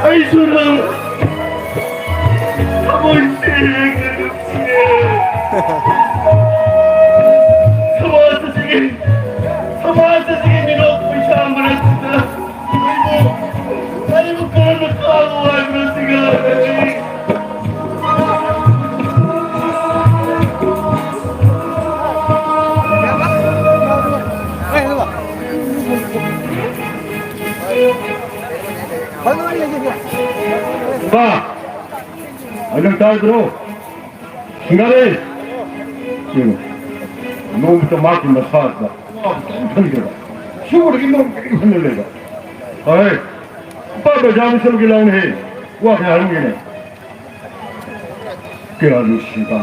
ꯑꯩꯁꯨ ꯅꯪ ꯊꯃꯣꯏ ꯁꯦꯡꯅ ꯅꯨꯡꯁꯤꯌꯦ꯫ ꯁꯃꯥꯖ ꯑꯁꯤꯒꯤ, ꯁꯃꯥꯖ ꯑꯁꯤꯒꯤ ꯃꯤꯅꯣꯛ ꯃꯩꯁꯥ ꯃꯔꯛꯁꯤꯗ ꯑꯩꯕꯨ, ꯑꯩꯕꯨ ꯀꯔꯝꯅ ꯈꯥꯡꯉꯨ ꯍꯥꯏꯕꯅꯣ ꯁꯤꯒ ꯑꯩ? ꯕꯥ, ꯑꯗꯨ ꯇꯥꯗ꯭ꯔꯣ? ꯁꯤꯡꯒꯥꯔꯦ! ꯌꯦꯡꯉꯨ, ꯅꯣꯡꯃꯇ ꯃꯥꯒꯤ ꯃꯁꯥꯗ ꯋꯥꯕ ꯀꯔꯤꯝ ꯈꯟꯗꯦꯕ꯫ ꯁꯤꯒꯨꯝꯕꯗꯒꯤ ꯅꯣꯡ ꯀꯔꯤꯝ ꯈꯟꯗ ꯂꯩꯕ꯫ ꯍꯣꯏ, ꯄꯥ ꯕꯖꯥꯔ ꯆꯠꯂꯨꯒꯦ ꯂꯥꯎꯅꯦꯍꯦ꯫ ꯋꯥ ꯀꯌꯥ ꯍꯥꯏꯔꯝꯒꯦꯅꯦ? ꯀꯌꯥ ꯅꯨꯡꯁꯤꯕ꯫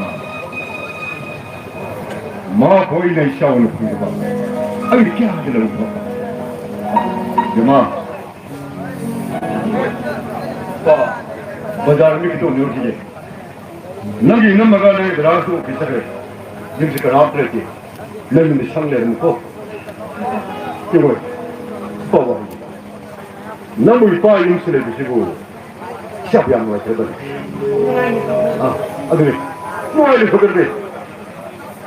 ꯃꯥ ꯍꯣꯏꯅ ꯏꯆꯥꯎꯅ ꯐꯪꯖꯕ꯫ ꯑꯩ ꯀꯌꯥꯗ ꯂꯧꯕ? ꯏꯃꯥ, ꯄꯥ, ꯕꯖꯥꯔ ꯃꯤ ꯈꯤꯇꯪ ꯌꯧꯔꯛꯈꯤꯒꯦ꯫ ꯅꯪꯒꯤ ꯏꯅꯝꯃꯒ ꯅꯪꯒꯤ ꯗꯗꯥꯁꯨ ꯑꯣꯐꯤꯁ ꯆꯠꯈ꯭ꯔꯦ꯫ ꯌꯨꯝꯁꯤ ꯀꯅꯥꯝꯇ ꯂꯩꯇꯦ꯫ ꯅꯪ ꯌꯨꯝꯗ ꯁꯪ ꯂꯩꯔꯝꯃꯨꯀꯣ꯫ ꯏꯔꯣꯏ꯫ ꯄꯥ ꯋꯥ꯫ ꯅꯪꯕꯨ ꯏꯄꯥ ꯌꯨꯝꯁꯤ ꯂꯩꯕꯁꯤꯕꯨ ꯏꯆꯥ ꯌꯥꯝ ꯅꯨꯡꯉꯥꯏꯖꯗꯕꯅꯤ꯫ ꯑꯥ, ꯑꯗꯨꯅꯤ꯫ ꯅꯨꯡꯉꯥꯏꯔꯦ ꯐꯒꯠꯂꯦ꯫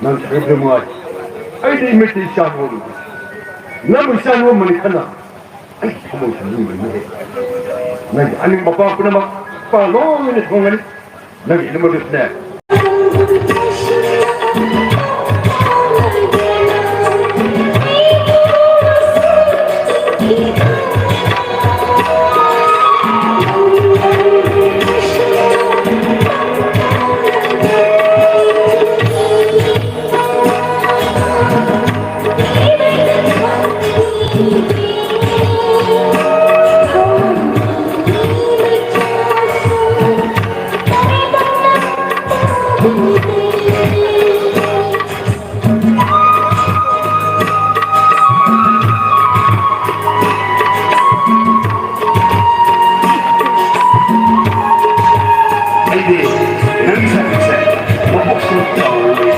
ꯅꯪ ꯁꯪꯒꯗ꯭ꯔ ꯅꯨꯡꯉꯥꯏ꯫ ꯑꯩꯗꯤ ꯏꯃꯤꯠꯇ ꯏꯆꯥ ꯅꯣꯛꯏ꯫ ꯅꯪꯕꯨ ꯏꯆꯥ ꯅꯣꯛꯑꯝꯃꯅꯤ ꯈꯟꯅ ꯑꯩꯒꯤ ꯊꯃꯣꯏꯁꯤ ꯅꯤꯡꯕꯅꯤꯍꯦ꯫ ꯅꯪꯒꯤ ꯑꯅꯤꯡꯕ ꯑꯄꯥꯝꯕ ꯄꯨꯝꯅꯃꯛ ꯏꯄꯥ ꯂꯣꯏꯅ ꯊꯨꯡꯒꯅꯤ꯫ ꯅꯪꯒꯤ ꯏꯅꯝꯃꯗꯨꯁꯨꯅꯦ꯫ ꯑꯩꯗꯤ ꯅꯪ ꯁꯛꯄꯁꯦ ꯃꯕꯨꯛꯁꯨ ꯆꯥꯎꯋꯤ꯫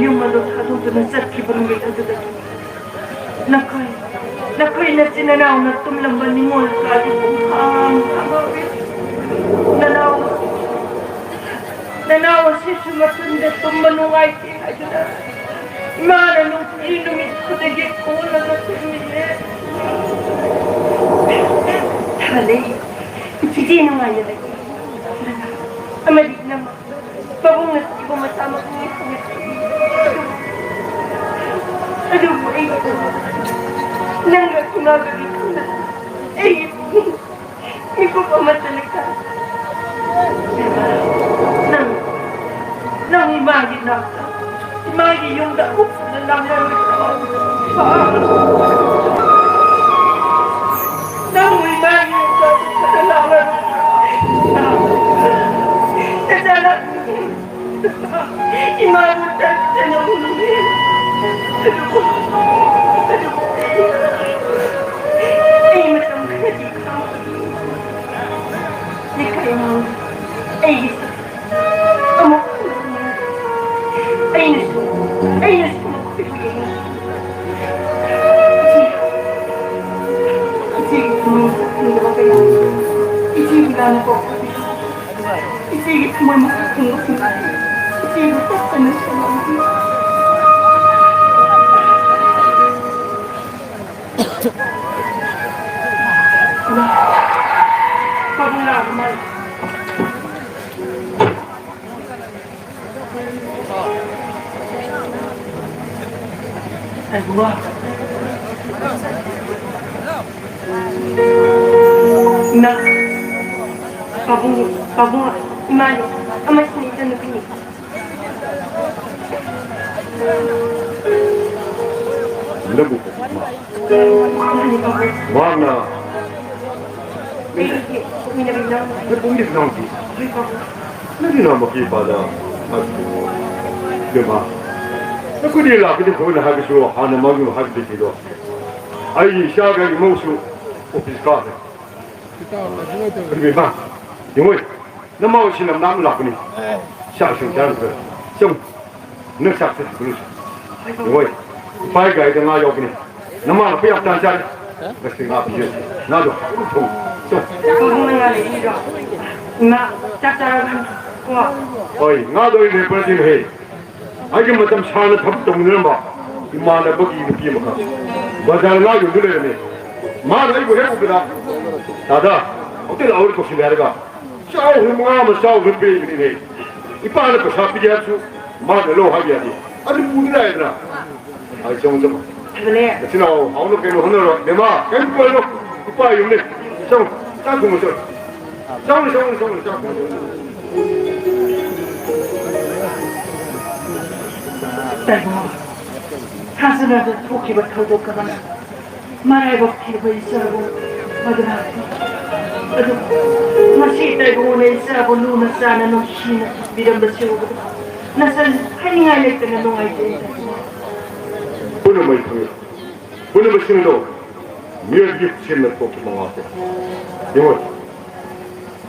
ꯌꯨꯝ ꯑꯗꯨ ꯊꯥꯗꯣꯛꯇꯨꯅ ꯆꯠꯈꯤꯕ ꯅꯨꯃꯤꯠ ꯑꯗꯨꯗꯒꯤ ꯅꯈꯣꯏ, ꯅꯈꯣꯏ ꯅꯆꯤꯟ ꯅꯅꯥꯎꯅ ꯇꯨꯝꯂꯝꯕ ꯅꯤꯉꯣꯜ ꯀꯥꯗꯤ ꯄꯨꯡꯍꯥꯡ ꯍꯥꯡꯍꯧꯔꯤ꯫ ꯅꯅꯥꯎ, ꯅꯅꯥꯎ ꯑꯁꯤꯁꯨ ꯃꯊꯟꯗ ꯇꯨꯝꯕ ꯅꯨꯡꯉꯥꯏꯇꯦ ꯍꯥꯏꯗꯨꯅ ꯏꯃꯥꯅ ꯅꯨꯡꯇꯤ ꯅꯨꯃꯤꯠ ꯈꯨꯗꯤꯡꯒꯤ ꯀꯣꯜꯂꯒ ꯇꯨꯝꯃꯤꯌꯦ꯫ ꯐꯔꯦ, ꯆꯤꯆꯦ ꯅꯨꯡꯉꯥꯏꯅ ꯂꯩ꯫ ꯑꯃꯗꯤ ꯏꯅꯝꯃ꯫ ꯄꯥꯕꯨꯡꯅ ꯁꯤꯕ ꯃꯆꯥꯃꯛꯅꯤ ꯈꯪꯉꯤ꯫ ꯑꯗꯨꯕꯨ ꯑꯩꯒꯤ ꯅꯪꯒ ꯏꯃꯥꯒꯒꯤ ꯈꯪꯅ ꯑꯩꯒꯤ ꯃꯤꯀꯨꯞ ꯑꯃꯠꯇ ꯂꯩꯇ꯫ ꯅꯪ, ꯅꯪ ꯏꯃꯥꯒꯤ ꯅꯥꯛꯇ, ꯏꯃꯥꯒꯤ ꯌꯨꯝꯗ ꯑꯃꯨꯛ ꯍꯟꯅ ꯂꯥꯛꯂꯔꯣꯏꯗ꯭ꯔꯣ? ꯅꯪꯕꯨ ꯏꯃꯥꯒꯤ ꯌꯨꯝꯗ ꯑꯃꯨꯛ ꯍꯟꯅ ꯂꯥꯛꯂꯔꯣꯏꯗ꯭ꯔꯣ? ꯅꯆꯥꯅ ꯏꯃꯥꯕꯨ ꯇꯠꯇꯅ ꯎꯅꯤꯡꯉꯤ꯫ ꯑꯗꯨꯕꯨ, ꯑꯗꯨꯕꯨ ꯑꯩ ꯃꯇꯝ ꯈꯔꯗꯤ ꯈꯥꯡꯈꯤ꯫ ꯂꯩꯀꯥꯏ ꯑꯃ ꯑꯩꯒꯤ ꯁꯛ ꯑꯃꯨꯛ ꯎꯅꯤꯡꯉꯤ꯫ ꯑꯩꯅꯁꯨ, ꯑꯩꯅꯁꯨ ꯃꯈꯣꯏꯕꯨ ꯌꯦꯡꯅꯤꯡꯉꯤ꯫ ꯏꯆꯦ, ꯏꯆꯦꯒꯤ ꯊꯃꯣꯏ ꯃꯁꯛ ꯈꯪꯗꯕ ꯀꯌꯥ, ꯏꯆꯦꯕꯨ ꯂꯥꯟꯅ ꯄꯣꯛꯄ ꯏꯆꯦꯒꯤ ꯊꯃꯣꯏ ꯃꯁꯛ ꯈꯪꯕꯁꯤꯡ ꯏꯆꯦꯕꯨ ꯇꯞꯇꯅ ꯁꯦꯟꯅꯕꯤꯌꯨ꯫ ꯄꯥꯕꯨꯡ ꯂꯥꯛꯑꯕ ꯃꯥꯜꯂꯦ꯫ ꯑꯩꯕꯨ ꯏꯃꯥ, ꯄꯥꯕꯨꯡ, ꯄꯥꯕꯨꯡ, ꯏꯃꯥꯅꯤ, ꯑꯃꯁꯤꯅ ꯏꯆꯟꯅꯨꯄꯤꯅꯤ꯫ ꯅꯪꯕꯨ ꯃꯥꯅꯤ, ꯄꯥꯕꯨꯡ꯫ ꯃꯍꯥꯛꯅ ꯑꯩꯒꯤ ꯄꯣꯛꯃꯤꯟꯅꯕ ꯏꯅꯥꯎꯅꯨꯄꯤ꯫ ꯅꯪ ꯄꯣꯛꯃꯤꯟꯅꯕ ꯏꯅꯥꯎꯅꯨꯄꯤ? ꯍꯣꯏ, ꯄꯥꯕꯨꯡ꯫ ꯅꯪꯒꯤ ꯅꯅꯥꯎꯃꯛꯀꯤ ꯏꯄꯥꯗ ꯍꯥꯏꯕꯤꯌꯨ꯫ ꯏꯕꯦꯝꯃ, ꯅꯈꯣꯏꯗꯤ ꯂꯥꯛꯀꯅꯤ ꯈꯣꯠꯀꯅꯤ ꯍꯥꯏꯕꯁꯨ ꯍꯥꯟꯅ ꯃꯥꯒꯤ ꯍꯥꯏꯕꯤꯔꯛꯈꯤꯗꯣ꯫ ꯑꯩꯒꯤ ꯏꯆꯥꯒ ꯏꯃꯧꯁꯨ ꯑꯣꯐꯤꯁ ꯀꯥꯈ꯭ꯔꯦ꯫ ꯏꯕꯦꯝꯃ, ꯌꯦꯡꯉꯣ, ꯅꯃꯧ ꯑꯁꯤ ꯂꯝꯂꯥꯞꯅ ꯂꯥꯛꯄꯅꯤ꯫ ꯆꯥꯛ ꯏꯁꯤꯡ ꯆꯥꯔꯝꯈ꯭ꯔꯦ꯫ ꯆꯪꯉꯨ꯫ ꯅꯪ ꯆꯥꯛ ꯆꯠꯈꯤꯕ ꯂꯣꯏꯁꯤ꯫ ꯍꯣꯏ, ꯏꯄꯥꯒꯤ ꯒꯥꯔꯤꯗ ꯉꯥ ꯌꯥꯎꯕꯅꯤ꯫ ꯅꯃꯥ ꯅꯄꯥ ꯌꯥꯝ ꯇꯥꯟ ꯆꯥꯔꯦ꯫ ꯉꯁꯤ ꯉꯥ ꯄꯤꯖꯔꯦ꯫ ꯉꯥꯗꯣ ꯍꯥꯎꯅ ꯊꯣꯡꯉꯨ꯫ ꯆꯣ꯫ ꯏꯄꯥꯕꯨꯡꯅ ꯉꯥ ꯂꯩꯕꯤꯔꯣ? ꯏꯃꯥ, ꯆꯥꯛ ꯆꯥꯔꯕ ꯅꯠꯇ꯭ꯔꯣ? ꯍꯣꯏ, ꯉꯥꯗꯣ ꯑꯩ ꯂꯦꯞꯄ ꯅꯠꯇꯦꯅꯦꯍꯦ꯫ ꯑꯩꯒꯤ ꯃꯇꯝ ꯁꯥꯡꯅ ꯊꯕꯛ ꯇꯧꯃꯤꯟꯅꯔꯝꯕ ꯏꯃꯥꯟꯅꯕꯒꯤ ꯅꯨꯄꯤ ꯑꯃꯈꯛ ꯕꯖꯥꯔ ꯉꯥ ꯌꯣꯟꯗꯨ ꯂꯩꯔꯝꯃꯦ꯫ ꯃꯥꯅ ꯑꯩꯕꯨ ꯍꯦꯛ ꯎꯕꯗ, "ꯇꯥꯗ, ꯍꯣꯇꯦꯜ ꯑꯍꯨꯝ ꯇꯧꯁꯤꯜꯂꯦ" ꯍꯥꯏꯔꯒ, ꯆꯥꯎ ꯍꯦ, ꯃꯉꯥ ꯑꯃ ꯆꯥꯎ ꯍꯦ ꯄꯤꯔꯤꯕꯅꯤꯅꯦ꯫ ꯏꯄꯥꯅ ꯄꯩꯁꯥ ꯄꯤꯒꯦ ꯍꯥꯏꯔꯁꯨ ꯃꯥꯅ ꯂꯧ ꯍꯥꯏꯕ ꯌꯥꯗꯦ꯫ ꯑꯗꯨ ꯄꯨꯗꯨꯅ ꯍꯥꯏꯗꯅ꯫ ꯑꯩ ꯆꯪꯉꯨ, ꯆꯪꯉꯨ꯫ ꯐꯕꯅꯦ꯫ ꯅꯆꯤꯟ ꯅꯅꯥꯎ ꯍꯥꯎꯅ ꯀꯩꯅꯣ ꯍꯣꯠꯅꯔꯣ꯫ ꯕꯦꯝꯃ, ꯀꯩꯝ ꯄꯨꯔꯅꯨ꯫ ꯏꯄꯥ ꯌꯨꯝꯅꯤ꯫ ꯆꯪꯉꯨ, ꯆꯥꯛ ꯊꯣꯡꯉꯨ ꯆꯠꯂꯨ꯫ ꯆꯪꯉꯨ, ꯆꯪꯉꯨ, ꯆꯪꯉꯨ, ꯆꯥꯛ ꯊꯣꯡꯉꯨ ꯆꯠꯂꯨ꯫ ꯇꯥꯏꯕꯪ, ꯊꯥꯖꯅꯗ ꯊꯣꯛꯈꯤꯕ ꯊꯧꯗꯣꯛ ꯑꯃꯅ ꯃꯔꯥꯏꯕꯛ ꯊꯤꯕ ꯏꯆꯥꯕꯨ ꯃꯗꯨꯅ ꯑꯗꯨ ꯉꯁꯤ ꯇꯥꯏꯕꯪꯅ ꯏꯆꯥꯕꯨ ꯂꯨꯅ ꯆꯥꯟꯅ ꯅꯨꯡꯁꯤꯅ ꯊꯝꯕꯤꯔꯝꯕꯁꯤ ꯎꯕꯗ ꯅꯆꯟ ꯍꯥꯏꯅꯤꯡꯉꯥꯏ ꯂꯩꯇꯅ ꯅꯨꯡꯉꯥꯏꯖꯩ꯫ ꯄꯨꯝꯅꯃꯛ ꯈꯪꯏ꯫ ꯄꯨꯝꯅꯃꯛꯁꯤꯡꯗꯣ ꯃꯤꯑꯣꯏꯕꯒꯤ ꯈꯨꯠꯁꯦꯝꯅ ꯊꯣꯛꯈꯤꯕ ꯉꯥꯛꯇꯅꯤ꯫ ꯌꯦꯡꯉꯣ,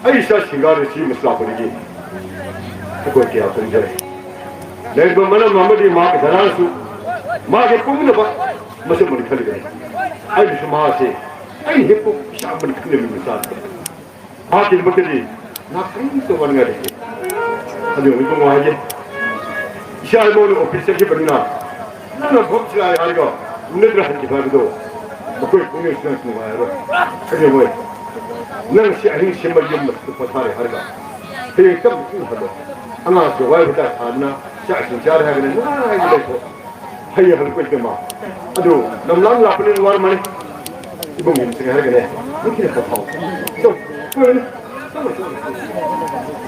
ꯑꯩ ꯏꯆꯥ ꯁꯤꯡꯒꯥꯔ ꯑꯁꯤ ꯃꯁꯤ ꯂꯥꯛꯄꯗꯒꯤ ꯑꯩꯈꯣꯏ ꯀꯌꯥ ꯄꯦꯟꯖꯔꯦ꯫ ꯂꯩꯔꯤꯕ ꯃꯔꯝ ꯑꯃꯗꯤ ꯃꯍꯥꯛꯀꯤ ꯙꯔꯥꯁꯨ ꯃꯥꯒꯤ ꯄꯣꯛꯃꯤꯟꯅꯕ ꯃꯁꯛ ꯃꯔꯤ ꯈꯜꯂꯤꯕꯅꯤ꯫ ꯑꯩꯅꯁꯨ ꯃꯍꯥꯛꯁꯦ ꯑꯩꯅ ꯍꯦꯛ ꯄꯣꯛꯄ ꯏꯆꯥ ꯑꯃꯅꯤ ꯈꯜꯂꯤꯕꯅꯤ ꯃꯆꯥꯁꯦ꯫ ꯃꯍꯥꯛꯀꯤꯗꯃꯛꯇꯗꯤ ꯃꯍꯥꯛ ꯀꯔꯤꯝꯇ ꯋꯥꯅꯤꯡꯉꯥꯏ ꯂꯩꯇꯦ꯫ ꯑꯗꯨ ꯏꯕꯨꯡꯉꯣ ꯍꯥꯏꯒꯦ, ꯏꯆꯥ ꯏꯃꯧꯅ ꯑꯣꯐꯤꯁ ꯆꯠꯈꯤꯕꯅꯤꯅ ꯅꯪꯅ ꯚꯣꯠ ꯁꯤꯔꯥꯏ ꯍꯥꯏꯔꯒ ꯎꯅꯗ꯭ꯔ ꯍꯟꯈꯤꯕ ꯍꯥꯏꯕꯗꯣ ꯃꯈꯣꯏ ꯄꯨꯛꯅꯤꯡꯁꯨ ꯅꯨꯡꯉꯥꯏꯔꯔꯣꯏ꯫ ꯑꯗꯨ ꯃꯣꯏ ꯅꯪ ꯁꯤ ꯑꯍꯤꯡ ꯁꯤꯃ ꯌꯨꯝ ꯃꯊꯛꯇ ꯄꯣꯊꯥꯔꯦ ꯍꯥꯏꯔꯒ ꯍꯌꯦꯡ ꯇꯞꯅ ꯏꯪ ꯍꯜꯂꯣ꯫ ꯑꯉꯥꯡꯁꯨ ꯋꯥꯏ ꯋꯥꯇꯥꯏ ꯁꯥꯗꯅ ꯆꯥꯛ ꯏꯁꯤꯡ ꯆꯥꯔꯦ ꯍꯥꯏꯗꯅ ꯅꯨꯡꯉꯥꯏꯅ ꯂꯩꯊꯣꯛ꯫ ꯍꯌꯦꯡ ꯍꯜꯂꯛꯄ ꯏꯇꯩꯃ꯫ ꯑꯗꯨ ꯂꯝꯂꯥꯡ ꯂꯥꯞꯄꯅꯤꯅ ꯋꯥꯔꯝꯃꯅꯤ꯫ ꯏꯕꯨꯡ ꯌꯦꯡꯁꯤꯒꯦ ꯍꯥꯏꯔꯒꯅꯦ꯫ ꯅꯨꯡꯊꯤꯜ ꯈꯔ ꯊꯥꯎ꯫ ꯆꯣ, ꯀꯣꯏꯔꯨꯅꯨ꯫ ꯆꯠꯂꯣ, ꯆꯠꯂꯣ꯫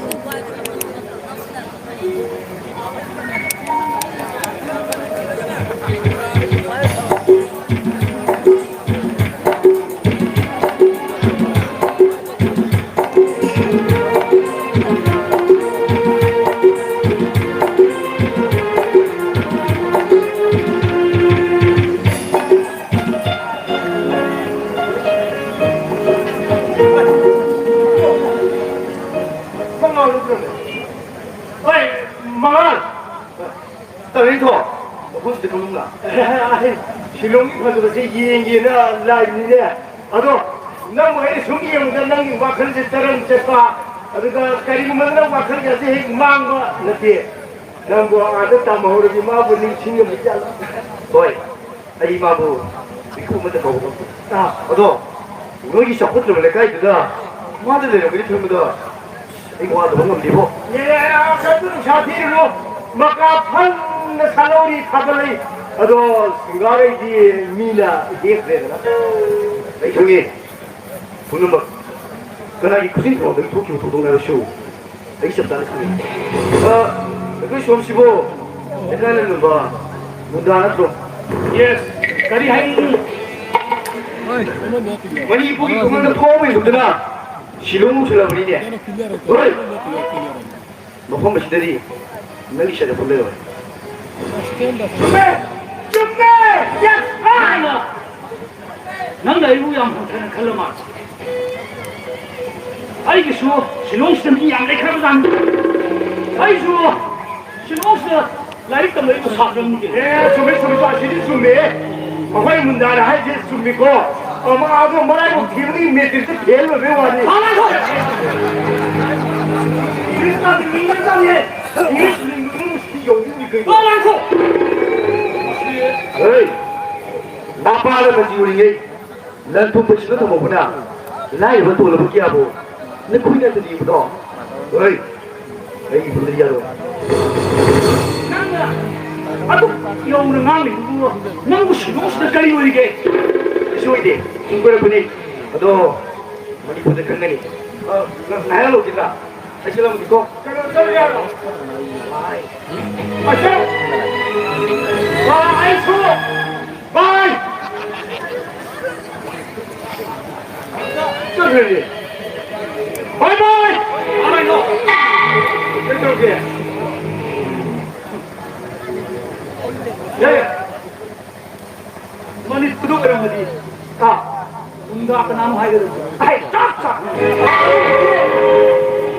ꯍꯣꯏ, ꯃꯐꯝꯁꯤꯗ ꯈꯪꯕ꯭ꯔꯥ? ꯁꯤꯂꯣꯡꯒꯤ ꯐꯖꯕꯁꯦ ꯌꯦꯡꯒꯦꯅ ꯂꯥꯛꯏꯅꯤꯅꯦ꯫ ꯑꯗꯣ ꯅꯪꯕꯨ ꯑꯩꯅ ꯁꯨꯝ ꯌꯦꯡꯕꯗ ꯅꯪꯒꯤ ꯋꯥꯈꯜꯁꯦ ꯇꯔꯪ ꯆꯠꯄ, ꯑꯗꯨꯒ ꯀꯔꯤꯒꯨꯝꯕ ꯅꯪ ꯋꯥꯈꯜꯒꯁꯦ ꯍꯦꯛ ꯃꯥꯡꯕ ꯅꯠꯇꯦ꯫ ꯅꯪꯕꯨ ꯑꯥꯗ ꯇꯝꯍꯧꯔꯗꯤ ꯃꯥꯕꯨ ꯅꯤꯡꯁꯤꯡꯉꯝꯕ ꯖꯥꯠꯂ? ꯍꯣꯏ, ꯑꯩ ꯃꯥꯕꯨ ꯃꯤꯀꯨꯞ ꯑꯃꯗ ꯀꯥꯎꯕ ꯉꯝꯗꯦ꯫ ꯑꯥ, ꯑꯗꯣ ꯅꯣꯏꯒꯤ ꯆꯥꯎꯈꯠꯇ꯭ꯔꯕ ꯂꯩꯀꯥꯏꯗꯨꯗ ꯃꯥꯗ ꯂꯩꯔꯝꯒꯅꯤ ꯈꯟꯕꯗ ꯑꯩ ꯋꯥꯗꯕ ꯉꯝꯗꯦꯕꯣ꯫ ꯑꯦ, ꯑꯗꯨ ꯅꯨꯡꯁꯥ ꯊꯤꯔꯨꯅꯨ꯫ ꯃꯀꯥ ꯐꯅ ꯁꯥꯠꯍꯧꯔꯤ, ꯊꯥꯒꯠꯂꯛꯏ꯫ ꯑꯗꯣ ꯁꯤꯡꯒꯥꯔꯩꯗꯤ ꯃꯤꯅ ꯍꯦꯛꯈ꯭ꯔꯦꯗꯅ꯫ ꯑꯩ ꯈꯪꯉꯦ꯫ ꯄꯨꯝꯅꯃꯛ ꯀꯅꯥꯒꯤ ꯈꯨꯖꯤꯟ ꯊꯣꯡꯗꯒꯤ ꯊꯣꯛꯈꯤꯕ ꯊꯧꯗꯣꯛꯅꯣ ꯍꯥꯏꯕꯁꯨ ꯑꯩ ꯆꯞ ꯆꯥꯅ ꯈꯪꯉꯤ꯫ ꯑ, ꯑꯩꯈꯣꯏ ꯁꯣꯝꯁꯤꯕꯨ ꯍꯦꯗꯂꯥꯏꯟ ꯂꯩꯔꯝꯕ ꯃꯨꯟꯗꯥ ꯅꯠꯇ꯭ꯔꯣ? ꯌꯦꯁ꯫ ꯀꯔꯤ ꯍꯥꯏꯅꯤꯡꯉꯤ? ꯃꯅꯤꯄꯨꯔꯒꯤ ꯈꯨꯃꯟꯗ ꯊꯣꯡ ꯍꯦꯟꯗꯣꯛꯇꯨꯅ ꯁꯤꯂꯣꯡ ꯌꯧꯁꯤꯜꯂꯕꯅꯤꯅꯦ꯫ ꯍꯣꯏ꯫ ꯃꯐꯝ ꯑꯁꯤꯗꯗꯤ ꯅꯪꯒꯤ ꯁꯦꯟꯅꯐꯝ ꯂꯩꯔꯣꯏ꯫ ꯆꯨꯝꯃꯦ! ꯆꯨꯝꯃꯦ! ꯌꯦꯁ! ꯅꯪꯅ ꯑꯩꯕꯨ ꯌꯥꯝ ꯍꯟꯊꯅ ꯈꯜꯂ ꯃꯥꯜꯂꯦ꯫ ꯑꯩꯒꯤꯁꯨ ꯁꯤꯂꯣꯡꯁꯤꯗ ꯃꯤ ꯌꯥꯝ ꯂꯩꯈ꯭ꯔꯕꯖꯥꯠꯅꯤ꯫ ꯑꯩꯁꯨ ꯁꯤꯂꯣꯡꯁꯤꯗ ꯂꯥꯏꯔꯤꯛ ꯇꯝꯂꯛꯏꯕ ꯁꯥꯇ꯭ꯔꯅꯤ꯫ ꯑꯦ, ꯆꯨꯝꯃꯦ, ꯆꯨꯝꯃꯦ, ꯆꯨꯝꯃꯦ, ꯑꯁꯤꯗꯤ ꯆꯨꯝꯃꯦ꯫ ꯑꯩꯈꯣꯏ ꯃꯨꯟꯗꯥꯅ ꯍꯥꯏꯁꯦ ꯆꯨꯝꯃꯤꯀꯣ꯫ ꯑꯃ ꯑꯗꯣ ꯃꯔꯥꯏꯕꯛ ꯊꯤꯕꯒꯤ ꯃꯦꯇ꯭ꯔꯤꯛꯇ ꯐꯦꯜ ꯑꯣꯏꯕꯩ ꯋꯥꯅꯤ꯫ ꯐꯥꯂꯥꯡꯈꯣ! ꯏꯪꯂꯤꯁ ꯀꯥꯁꯦ ꯃꯤꯡ ꯆꯪꯉꯦ꯫ ꯏꯪꯂꯤꯁ ꯃꯤꯡ ꯌꯧꯅꯤꯡꯉꯤ ꯀꯩꯅꯣ? ꯐꯥꯂꯥꯡꯈꯣ! ꯍꯦ! ꯅꯄꯥꯗ ꯃꯟꯇ꯭ꯔꯤ ꯑꯣꯏꯔꯤꯉꯩ ꯂꯟ ꯊꯨꯝ ꯄꯩꯁꯤꯟꯅ ꯊꯝꯍꯧꯕꯅ ꯂꯥꯏꯔꯕ ꯇꯣꯜꯂꯕ ꯀꯌꯥꯕꯨ ꯅꯈꯣꯏꯅ ꯇꯝꯕꯤꯕꯗꯣ? ꯍꯣꯏ, ꯑꯩ ꯏꯕꯨꯡꯗ ꯌꯥꯔꯣꯏ꯫ ꯅꯪꯅ ꯑꯗꯨꯛ ꯌꯧꯅ ꯉꯥꯡꯂꯤꯗꯨꯕꯨ ꯅꯪꯕꯨ ꯁꯤꯗꯣꯛꯁꯤꯗ ꯀꯔꯤ ꯑꯣꯏꯔꯤꯒꯦ? ꯀꯩꯁꯨ ꯑꯣꯏꯗꯦ, ꯁꯨꯝ ꯀꯣꯏꯔꯛꯄꯅꯤ꯫ ꯑꯗꯣ ꯃꯅꯤꯄꯨꯔꯗ ꯈꯪꯒꯅꯤ꯫ ꯑ, ꯅꯪ ꯉꯥꯏꯍꯥꯛ ꯂꯧꯈꯤꯗ꯭ꯔꯥ? ꯑꯩ ꯆꯠꯂꯝꯃꯒꯦꯀꯣ꯫ ꯀꯩꯅꯣ ꯆꯠꯂꯨ ꯌꯥꯔꯣ? ꯕꯥꯏ꯫ ꯑꯁꯦ! ꯕꯥꯏ, ꯑꯩꯁꯨ! ꯕꯥꯏ! ꯆꯠꯈ꯭ꯔꯦꯅꯦ꯫ ꯕꯥꯏ ꯕꯥꯏ! ꯀꯩꯗꯧꯒꯦ? ꯌꯥꯏ, ꯌꯥꯏ꯫ ꯃꯅꯤꯄꯨꯔꯗ ꯑꯣꯏꯔꯝꯃꯗꯤ, ꯍꯥ? ꯃꯨꯟꯗꯥ ꯀꯅꯥꯅꯣ ꯍꯥꯏꯒꯗꯕ? ꯑꯩ ꯆꯥꯛ ꯆꯥꯛ!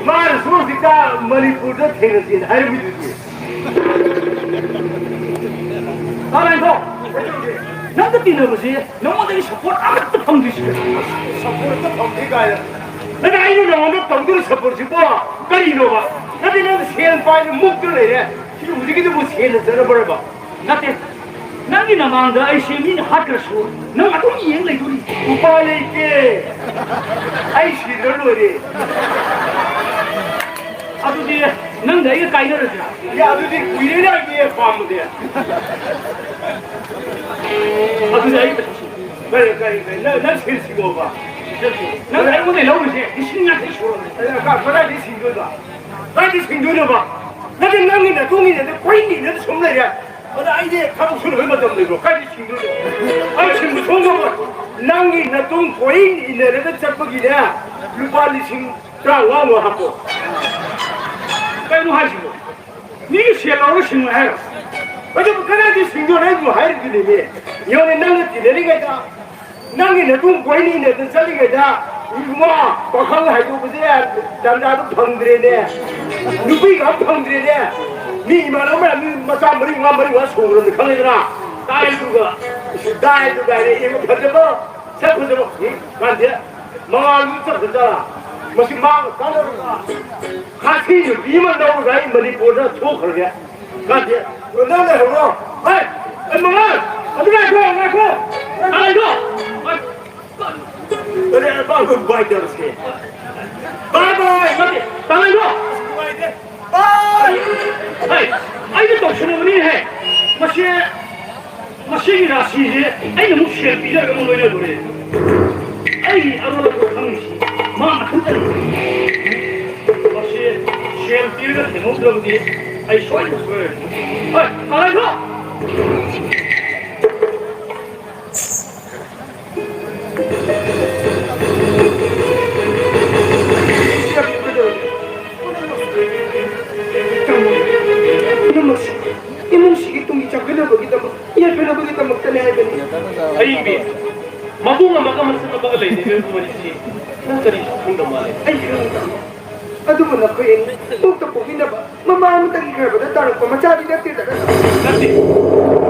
ꯃꯥꯅꯁꯨ ꯍꯧꯖꯤꯛꯇ ꯃꯅꯤꯄꯨꯔꯗ ꯊꯦꯡꯅꯁꯦꯅ ꯍꯥꯏꯔꯝꯃꯤꯗꯨꯗꯤ꯫ ꯏꯟꯅꯕꯁꯦ ꯅꯉꯣꯟꯗꯒꯤ ꯁꯞꯄꯣꯔꯠ ꯑꯃꯠꯇ ꯐꯪꯗ꯭ꯔꯤꯁꯤꯕꯨ꯫ ꯁꯞꯄꯣꯔꯠꯇ ꯐꯪꯗꯦ ꯀꯥꯏꯅ꯫ ꯅꯠꯇꯦ, ꯑꯩꯅ ꯅꯉꯣꯟꯗ ꯇꯧꯗꯣꯏ ꯁꯞꯄꯣꯔꯠꯁꯤꯕꯣ ꯀꯔꯤꯅꯣꯕ? ꯅꯠꯇꯦ, ꯅꯪ ꯁꯦꯜ ꯄꯥꯏꯅ ꯃꯨꯛꯇ ꯂꯩꯔꯦ꯫ ꯁꯤ ꯍꯧꯖꯤꯛꯀꯤꯗꯨꯕꯨ ꯁꯦꯜꯅ ꯆꯠꯅꯕ꯭ꯔꯕ? ꯅꯠꯇꯦ, ꯅꯪꯒꯤ ꯅꯃꯥꯡꯗ ꯑꯩꯁꯦ ꯃꯤꯅ ꯍꯥꯠꯈ꯭ꯔꯁꯨ ꯅꯪ ꯑꯗꯨꯝ ꯌꯦꯡ ꯂꯩꯗꯣꯔꯤ꯫ ꯎꯄꯥꯏ ꯂꯩꯇꯦ, ꯑꯩ ꯁꯤꯗ꯭ꯔ ꯂꯣꯏꯔꯦ꯫ ꯑꯗꯨꯗꯤ ꯅꯪꯒ ꯑꯩꯒ ꯀꯥꯏꯅꯔꯁꯤꯔꯥ? ꯌꯥ, ꯑꯗꯨꯗꯤ ꯀꯨꯏꯔꯦꯅꯦ ꯑꯩꯗꯤ ꯄꯥꯝꯕꯗꯤ꯫ ꯑꯗꯨꯗꯤ ꯑꯩ ꯄꯩꯁꯥ ꯁꯤꯡ-, ꯀꯔꯤ, ꯀꯔꯤ, ꯀꯔꯤ? ꯅꯪ, ꯅꯪ ꯁꯤꯡ ꯁꯤꯡꯉꯣꯕ꯫ ꯅꯪ ꯑꯩꯉꯣꯟꯗꯩ ꯂꯧꯔꯤꯁꯦ ꯂꯤꯁꯤꯡ ꯌꯥꯡꯈꯩ ꯁꯨꯔꯕꯅꯦ꯫ ꯑꯗ ꯀ-, ꯀꯗꯥꯏꯗꯩ ꯁꯤꯡꯗꯣꯏꯕ? ꯀꯗꯥꯏꯗꯩ ꯁꯤꯡꯗꯣꯏꯅꯣꯕ? ꯅꯠꯇꯦ, ꯅꯪꯒꯤ ꯅꯇꯨꯡ ꯏꯟꯅꯗꯅ ꯀꯣꯏꯏꯟ ꯏꯟꯅꯗꯅ ꯁꯨꯝ ꯂꯩꯔꯦ꯫ ꯑꯗ ꯑꯩꯗꯤ ꯊꯕꯛ ꯁꯨꯅꯕꯒꯤ ꯃꯇꯝ ꯂꯩꯕ꯭ꯔꯣ? ꯀꯥꯏꯗꯩ ꯁꯤꯡꯗꯣꯏꯅꯣ? ꯑꯩ ꯁꯤꯡꯕ ꯁꯨꯡꯉꯝꯃꯣꯏ꯫ ꯅꯪꯒꯤ ꯅꯇꯨꯡ ꯀꯣꯏꯏꯟ ꯏꯟꯅꯔꯒ ꯆꯠꯄꯒꯤꯅꯦ, ꯂꯨꯄꯥ ꯂꯤꯁꯤꯡ ꯇꯔꯥꯃꯉꯥꯃꯨꯛ ꯍꯥꯞꯄꯣ꯫ ꯀꯩꯅꯣ ꯍꯥꯏꯁꯤꯕꯣ? ꯃꯤꯒꯤ ꯁꯦꯜ ꯂꯧꯔꯒ ꯁꯤꯡꯉꯣ ꯍꯥꯏꯔꯣ? ꯑꯗꯨꯕꯨ ꯀꯗꯥꯏꯗꯒꯤ ꯁꯤꯡꯗꯣꯏꯅꯣ? ꯑꯩꯕꯨ ꯍꯥꯏꯔꯤꯗꯨꯅꯤꯅꯦ꯫ ꯌꯦꯡꯉꯨꯅꯦ, ꯅꯪꯅ ꯇꯤꯟꯅꯔꯤꯉꯩꯗ, ꯅꯪꯒꯤ ꯅꯇꯨꯡ ꯀꯣꯏꯅꯤꯅ ꯑꯗꯨꯝ ꯆꯠꯂꯤꯉꯩꯗ, ꯏꯕꯨꯡꯉꯣ, ꯄꯥꯈꯪ ꯍꯥꯏꯗꯣꯛꯄꯁꯦ ꯇꯥꯟꯖꯥꯗꯣ ꯐꯪꯗ꯭ꯔꯦꯅꯦ꯫ ꯅꯨꯄꯤꯒ ꯑꯝ ꯐꯪꯗ꯭ꯔꯦꯅꯦ꯫ ꯃꯤ ꯏꯃꯥꯟꯅꯕ ꯃꯌꯥꯝ, ꯃꯤ ꯃꯆꯥ ꯃꯔꯤ ꯃꯉꯥ, ꯃꯔꯤ ꯃꯉꯥ ꯁꯨꯔꯕꯅꯤ, ꯈꯪꯉꯦꯗꯅ? ꯇꯥꯏꯗꯨꯒ, ꯏꯁ, ꯇꯥꯏꯗꯨꯒ ꯍꯥꯏꯔꯦ, ꯌꯦꯡꯉꯨ, ꯐꯖꯕ, ꯁꯛ ꯐꯖꯕ, ꯎꯝ, ꯀꯥꯟꯗꯦ꯫ ꯃꯉꯥꯜꯗꯨ ꯆꯠꯈ꯭ꯔꯖꯥꯠꯂꯥ? ꯃꯁꯤ ꯃꯥꯡ ꯀꯥꯟꯅꯔꯨꯔꯥ? ꯈꯥꯁꯤ ꯅꯨꯄꯤ ꯑꯃ ꯂꯧꯔꯒ ꯑꯩ ꯃꯅꯤꯄꯨꯔꯗ ꯊꯣꯛꯈ꯭ꯔꯒꯦ꯫ ꯀꯥꯟꯗꯦ꯫ ꯅꯪ ꯂꯩꯍꯧꯔꯣ꯫ ꯍꯩ! ꯑꯩ ꯃꯉꯥꯜ! ꯑꯗꯨ ꯉꯥꯏꯈꯣ, ꯉꯥꯏꯈꯣ! ꯉꯥꯏꯈꯣ! ꯑꯗꯨꯗꯤ ꯑꯩ ꯃꯥꯡꯗꯣ ꯕꯥꯏ ꯇꯧꯔꯁꯦ꯫ ꯕꯥꯏ ꯕꯥꯏ! ꯅꯠꯇꯦ, ꯇꯥꯡꯍꯟꯂꯣ! ꯅꯨꯡꯉꯥꯏꯇꯦ꯫ ꯕꯥꯏ! ꯍꯩ! ꯑꯩꯅ ꯇꯧꯁꯟꯅꯕꯅꯤꯍꯦ! ꯃꯁꯤ ꯃꯁꯤꯒꯤ ꯔꯥꯁꯤꯁꯦ ꯑꯩꯅ ꯑꯃꯨꯛ ꯁꯦꯜ ꯄꯤꯖꯔꯒ ꯑꯃꯨꯛ ꯂꯣꯏꯅꯗꯣꯔꯦ꯫ ꯑꯩꯒꯤ ꯑꯔꯣꯟꯕ ꯈꯪꯉꯤꯁꯤ ꯃꯥ ꯃꯊꯟꯇꯅꯤ꯫ ꯃꯁꯤ ꯁꯦꯜ ꯄꯤꯔꯒ ꯊꯦꯡꯍꯧꯗ꯭ꯔꯕꯗꯤ ꯑꯩ ꯁꯣꯏꯗꯅ ꯁꯣꯏꯔꯅꯤ꯫ ꯍꯣꯏ, ꯀꯃꯥꯏꯅꯣ? ꯄꯨꯝꯅꯃꯛꯁꯦ ꯏꯃꯨꯡꯁꯤꯒꯤ ꯇꯨꯡꯒꯤ ꯆꯥꯎꯈꯠꯅꯕꯒꯤꯗꯃꯛ, ꯌꯥꯏꯐꯅꯕꯒꯤꯗꯃꯛꯇꯅꯦ ꯍꯥꯏꯕꯅꯤ꯫ ꯑꯔꯤꯕꯤ, ꯃꯕꯨꯡ ꯑꯃꯒ ꯃꯆꯟ ꯑꯃꯒ ꯂꯩꯅꯔꯤꯕ ꯋꯥꯔꯤꯁꯤ ꯅꯪ ꯀꯔꯤꯁꯨ ꯈꯪꯗ ꯃꯥꯜꯂꯦ꯫ ꯑꯩ ꯈꯪꯉꯤ, ꯇꯥꯃꯣ꯫ ꯑꯗꯨꯕꯨ ꯅꯈꯣꯏ ꯑꯅꯤ ꯄꯣꯛꯇ ꯄꯣꯛꯃꯤꯟꯅꯕ, ꯃꯃꯥ ꯑꯃꯇꯒꯤ ꯒꯔꯚꯗ ꯇꯥꯔꯛꯄ ꯃꯆꯥꯗꯤ ꯅꯠꯇꯦꯗꯅ꯫ ꯅꯠꯇꯦ꯫